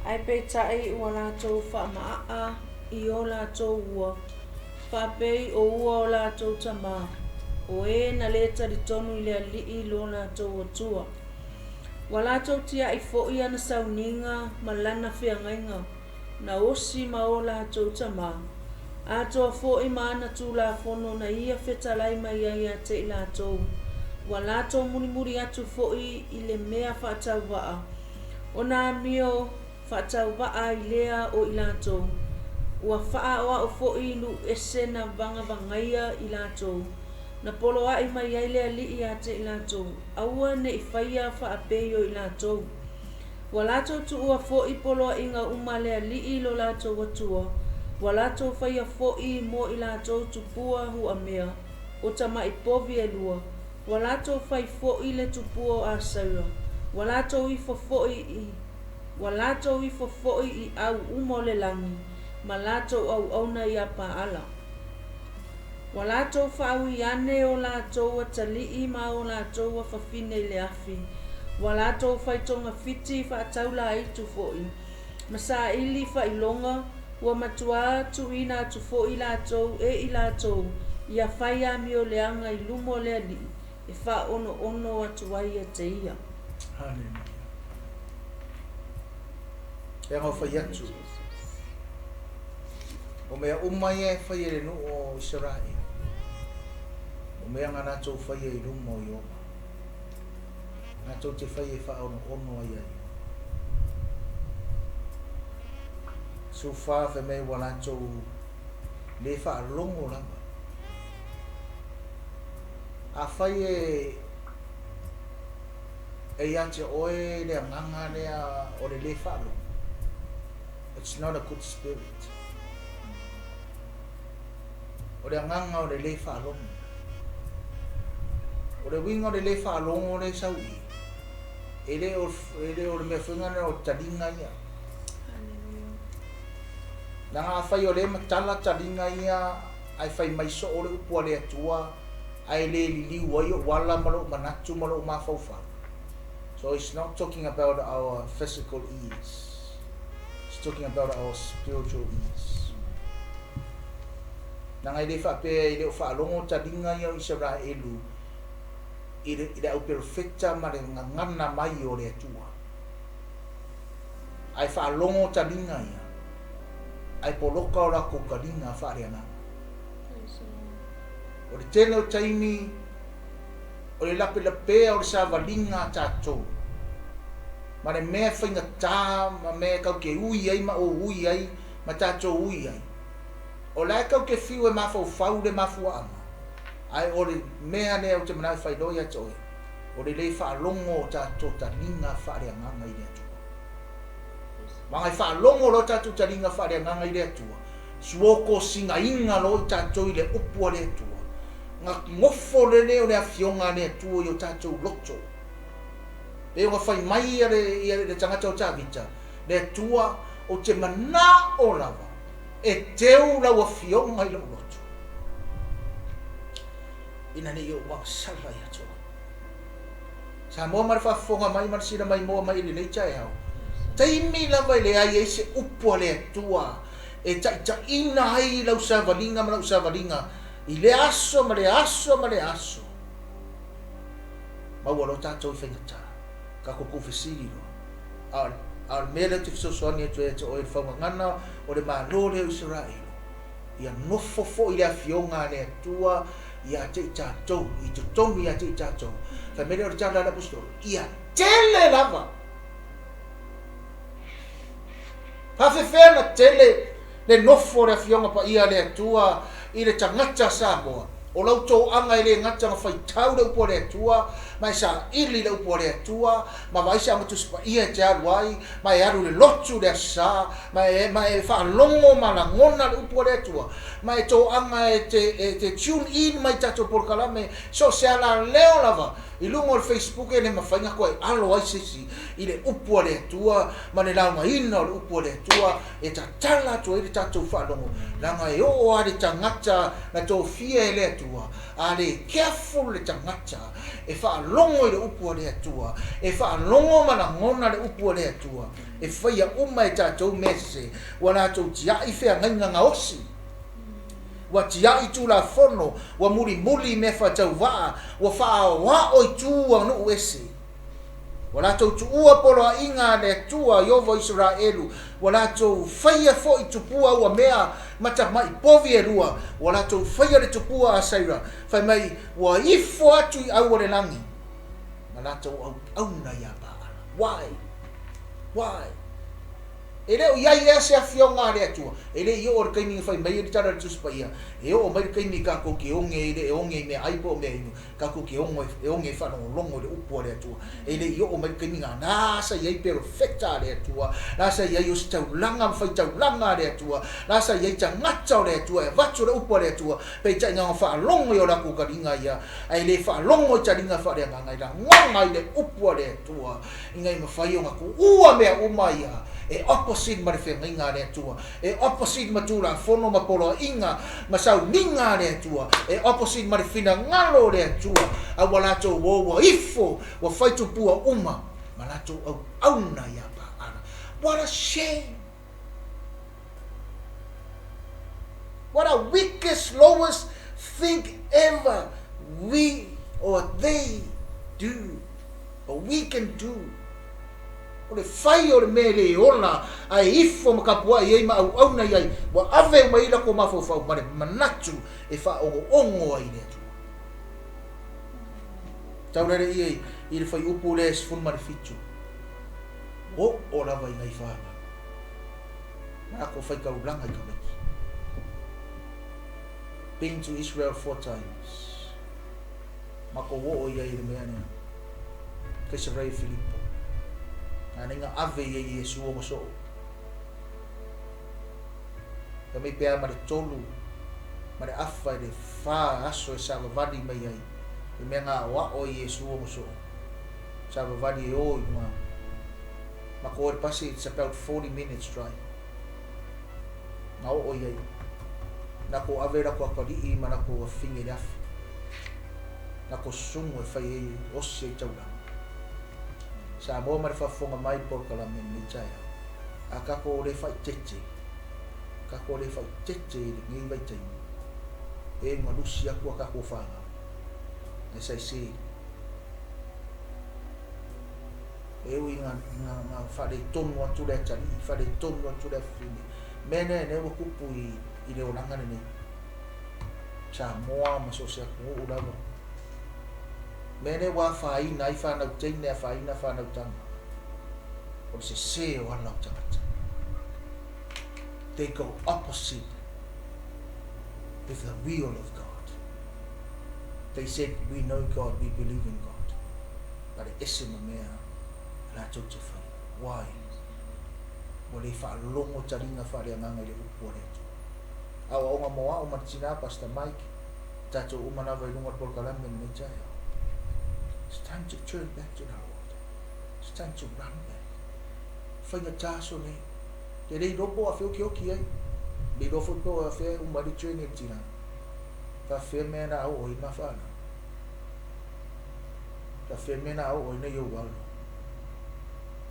ae peitai ua latou faamaaa i o latou ua, faapei o ua o latou tamā, o e na lē talitonu i le Alii lo latou Atua. Ua latou tiai foi ana sauniga ma lana feagaiga na osi ma o latou tamā, atoa foi ma ana tulafono na ia fetalai mai ai ia te i latou. Ua latou mulimuli atu foi i le mea faatauvaa, ona amio faatauvaa ai lea o i latou. Ua faaoao foi i nuu ese na vagavagaia i latou, na poloai mai ai le Alii ia te i latou, aua ne i faia faapei o i latou. Ua latou tuua foi poloaiga uma a le Alii lo latou Atua, ua latou faia foi mo i latou tupua huamea o tamai povi e lua, ua latou fai foi le tupua o Asaira, ua latou ifo foi i ua latou ifo foi i au uma o le lagi, ma latou auauna iā Paala. Ua latou faaui ane o latou atalii ma o latou afafine i le afi, ua latou fai togafiti faataulaaitu foi, ma saili faailoga, ua matuā tuuina atu foi latou e i latou ia fai amioleaga i luma o le Alii e faaonoono atu ai ia te ia. Haleluia. E aga fai atu. O mea uma ia e fai e le nuu o Isaraelu, o mea na latou faia i luma o Ieova, latou te faia e faaonoono ai ia Ieova. 14 fai mai ua latou le faalogo lava. Afai e e ia te oe le agaga lea o le le faalogo, it's not a good spirit. O le agaga o le le faalogo. O le uiga o le le faalogo lea e sau i i, e le o, e le o le mea foi lena o taliga ia. Leaga afai o lea e matala taliga ia ae fai mai soo le upu a le Atua ae le liliu ai ou ala ma lou manatu ma lou mafaufau. So it's not talking about our physical ears. It's talking about our spiritual ears. Leaga e le faapea e le o faalogo taliga ia o Isaraelu i le, i le auperofeta ma le gagana mai o le Atua. Ae faalogo taliga ia, ae poloka o latou taliga faaleagaga. O le tele o taimi, o le lapelapea o le savaliga a tatou, ma le mea e faigata ma mea e tau te ui ai ma ou ui ai ma tatou ui ai, o la e tau te fiu e mafaufau le mafuaaga, ae o le mea lea ou te manao e faailoa ia te oe, O le lē faalogo o tatou taliga faaleagaga i le Atua. Maga e faalogo loa tatou taliga faaleagaga i le Atua, suokosigaina loa i tatou i le upu a le Atua, na nofo lele o le afioga a le Atua i o tatou loto. Pei ona fai mai ia le, ia le tagata o Tavita, Le Atua, ou te manao lava e teu lau afioga i lou loto, ina ne i ou agasala ia te oe. Samoa ma le faafofoga mai ma le sila maimoa mai i lenei taeao, taimi lava e leai ai se upu a le Atua e taitaiina ai lau savaliga ma lau savaliga i lea aso ma lea aso ma lea aso, maua loa tatou i faigata, tatou tuufesili loa. A o le mea lea ou te fesoasoani atu ai ia te oe i le faugagana o le Malo lea o Isaraelu, ia nofo foi le Afioga a le Atua ia te i tatou, i totonu ia te i tatou. Fai mai lea o le tala a le Aposetolo, ia tele lava. Faafefea na tele le nofo o le Afioga Paia a le Atua i le tagata Samoa. O lau toaga e le gata na faitau le upu a le Atua, ma e saili le upu a le Atua, ma vaai se aga Tusi Paia e te alu ai, ma e alu i le lotu i le Aso Sa, ma e, ma e faalogo ma lagona le upu a le Atua, ma e toaga e te, e te tune in mai i tatou polokalame, so o se alaleo lava, I luga o le Facebook e le mafai na toe alo ai se isi i le upu a le Atua ma le laugaina o le upu a le Atua e tatala atu ai le tatou faalogo, leaga e oo lava le tagata na tofia e le Atua, a le careful le tagata e faalogo i le upu a le Atua, e faalogo ma lagona le upu a le Atua, e faia uma e tatou mea sese, ua latou tiai feagaiga gaosi. Ua tiai Tulafono, ua mulimuli i mea faatauvaa, ua faaoao i tu a nuu ese. Ua latou tuua poloaiga a le Atua Ieova o Isaraelu, ua latou faia foi tupua ua mea ma tamai povi e lua, ua latou faia le tupua a Saira, fai mai, ua ifo atu i au o le lagi, ma latou auauna iā Paala. Why? Why? E le o i ai ea se afioga a le Atua? E le i oo le taimi na fai mai ai le tala a le Tusi Paia, e oo mai le taimi tatou te oge ai le e oge i meaai po o mea inu, tatou te ogo e oge e faalogologo i le upu a le Atua. E le i oo mai le taimi na, la sa i ai perofeta a le Atua, la sa i ai ositaulaga ma faitaulaga a le Atua, la sa i ai tagata o le Atua e avatu le upu a le Atua, peitai na ona faalogo i o latou taliga ia, ae le faalogo i taliga faaleagaga, e lagona i le upu a le Atua. Ina ia mafai ona tuua mea uma ia e opposite ma le feagaiga a le Atua, e opposite ma Tulafono ma poloaiga ma sauniga a le Atua, e opposite ma le finagalo o le Atua, a ua latou o ua ifo, ua fai tupua uma ma latou auauna iā Paala. What a shame! What a weakest, lowest thing ever we or they do or we can do. O le fai o le mea e le ola ae ifo ma kapuaʻi ai ma auauna i ai, ua ave uma i ai latou mafaufau ma le manatu e faaogo'ogo ai i le Atua. Taulele ia i le fuaiupu lea e 17, Oo lava i nai fanau. Ma latou faitaulaga i tamaiti. Been to Israel four times. Matou oo i ai i le mea lea. Kaisarea Filipo. Nāna i ave i ai Iesu o masoo. Fai mai pe a ma le tolu ma le afa i le fa aso e savavali mai ai le mea na aoao ai Iesu o masoo. Savavali e o i luga. Matou o i le pasi it's about 40 minutes drive. Na oo i ai. Na ko ave latou atalii ma latou afafine i le afi. Na ko susugu e fai ai osi ai taulaga. Samoa ma le faafofoga mai polokalame i lenei taeao. A tatou le faaeteete, tatou le faaeteete i lenei vaitaimi, e galusi atu a tatou fanau. As I said, E ui ina faaletonu atu le atalii, faaletonu atu le afafine. Mea lea lea ua tupu i le olaga lenei. Samoa ma so o se atunuu lava. Mea lea ua afaina ai fanau teine, afaina fanau tama. O le sese o ala o tagata. They go opposite with the will of God. They said, we know God, we believe in God. Pale ese ma mea latou te faia. Why? Ua le faalogo taliga faaleagaga i le upu a le Atua. Aoaoga mo a'u ma le tinā, Pastor Mike, tatou uma lava i luga o le polokalame i lenei taeao. It's time to turn back to the Lord. It's time to run back. Faigata aso nei. Te le iloa po o afea okioki ai. Le iloa foi po o afea e uma ai le journey a le tinā. Faafefea mea na oo ai ma whanau. Faafefea mea na oo ai nei ou alo.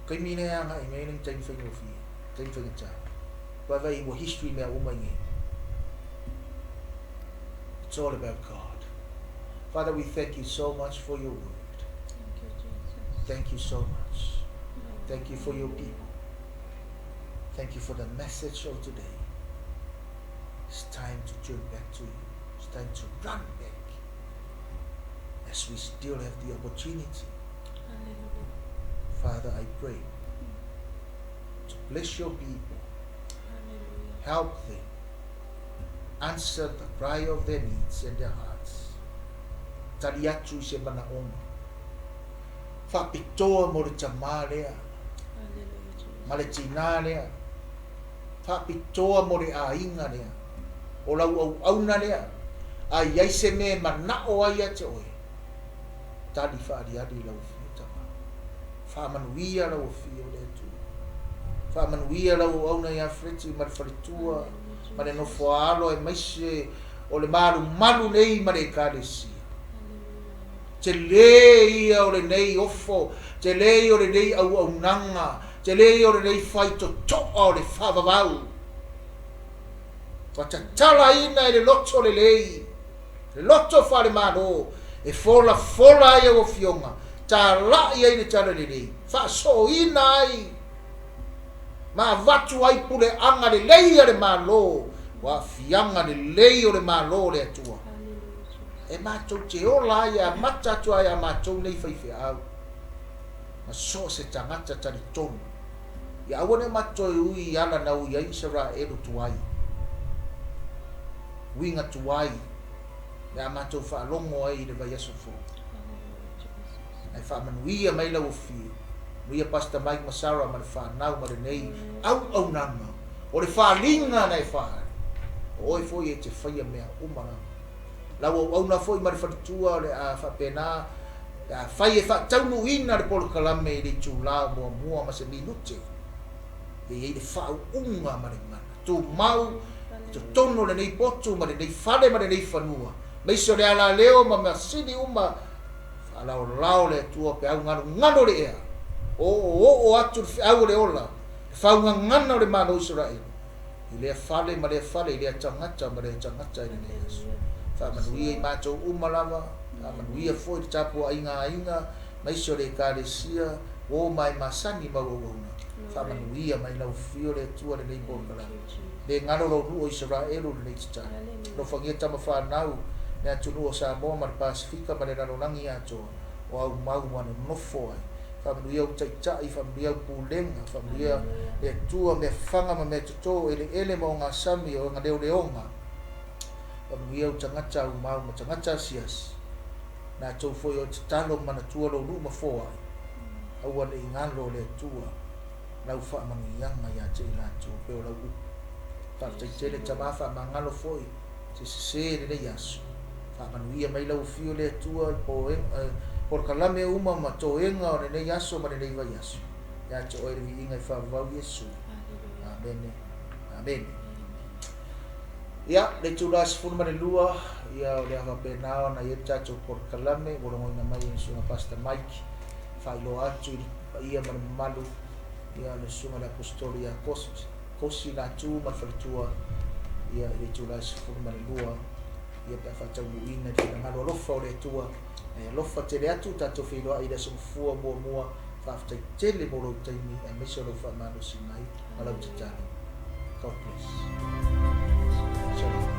Taimi lea e agai nei le taimi faigofie, taimi faigata. Vaavaai ua history mea uma i nei. It's all about God. Father, we thank you so much for your word. Thank you, Jesus. Thank you so much. Thank you for your people. Thank you for the message of today. It's time to turn back to you. It's time to run back as we still have the opportunity. Hallelujah. Father, I pray to bless your people, Hallelujah. help them, answer the cry of their needs and their hearts. Tali atu i se manaoga. Faapitoa mo le tamā lea Hallelujah, Jesus. ma le tinā lea. Faapitoa mo le aiga lea. O lau auauna lea, a i ai se mea e manao ai ia te oe, tali faaliali i lau afio tama. Faamanuia lau afio le Atua. Faamanuia lau auauna ia Freti ma le faletua Hallelujah, ma le Jesus. nofoaalo aemaise o le malumalu nei ma le Ekalesia. Hallelujah, Lord. Tele ia o lenei ofo, tele ia o lenei auaunaga, tele ia o lenei faitotoa o le faavavau. Ua tatalaina e le loto lelei, le loto faale-Malo, e folafola ai au afioga, tala'i ai le talalelei, faasooina ai ma avatu ai puleaga lelei a le Malo, o aafiaga lelei o le Malo o le Atua, Hallelujah, e Jesus. matou te ola ai e amata atu ai a matou nei faifeau, ma so o se tagata talitonu. Ia aua ne matou toe ui i ala na ui ai Isaraelu tuai, uiga tuai, le a matou faalogo ai i le vaiaso fou. Hallelujah, Jesus. Ae faamanuia mai lau afio. Manuia Pastor Mike ma Sarah ma le fanau ma lenei Hallelujah. auaunaga o le faaaliga na e faaali. O oe foi e te faia mea uma lava. Lau auauna foi ma le faletua o le a faapena pe afai e faataunuuina le polokalame i le itula o muamua ma se minute e i ai le faauuga ma le mana tumau i totonu o lenei potu ma lenei fale ma lenei fanua, aemaise o le alaleo ma masini uma faalaolao le Atua peau galugalu o le ea, o oooo atu le feau o le ola, le faugagana o le Malo o Isaraelu i lea fale ma lea fale, i lea tagata ma lea tagata i lenei aso. Hallelujah. Yes, Faamanuia i Lord. matou uma lava, faamanuia foi le tapuaiga aiga, aemaise o le Ekalesia, ua oma ai masani mau auauna. Glory. Faamanuia mai lau afio le Atua lenei Thank polokalame. you, Jesus. Le galo lou nuu o Isaraelu lenei tatalo. Hallelujah. Alofagia tama fanau le atunuu o Samoa ma le Pasefika ma le lalolagi atoa o aumau ma nonofo ai. Faamanuia ou taitai, faamanuia au pulega, faamanuia Hallelujah. le Atua mea faga ma mea toto, eleele ma ogasami, o galeoleoga. Faamanuia ou tagata aumau ma tagata asiasi. Latou foi o tatalo ma manatua lou nuu ma foai. Aua ne i galo le Atua lau faamanuiaga ia te i latou pei o lau upu. Faafetai Yes, tele Lord. tamā faamagalo foi se sesē lenei aso. Faamanuia mai lau afio le Atua i poega, polokalame uma ma toega o lenei aso ma lenei vaiaso. Ia te oe le viiga i faavavau Iesu. Hallelujah. Amene. Amene. Amen. Ia, le itula 12, ia o le a faapena ona i ai le tatou polokalame ua logoina mai e le susuga Pastor Mike, faailoa atu i le paia ma le mamalu, ia le susuga i le Aposetolo ia Kosi, Kosi Latu ma le faletua, ia i le itula 12, ia pe a faataunuuina i le finagalo alofa o le Atua, ae alofa tele atu tatou feiloai i le aso Gafua muamua, faafetai tele mo lou taimi aemaise o lou faamalosi mai ma lau Hallelujah. tatalo. God bless. Yes, Lord. Shalom.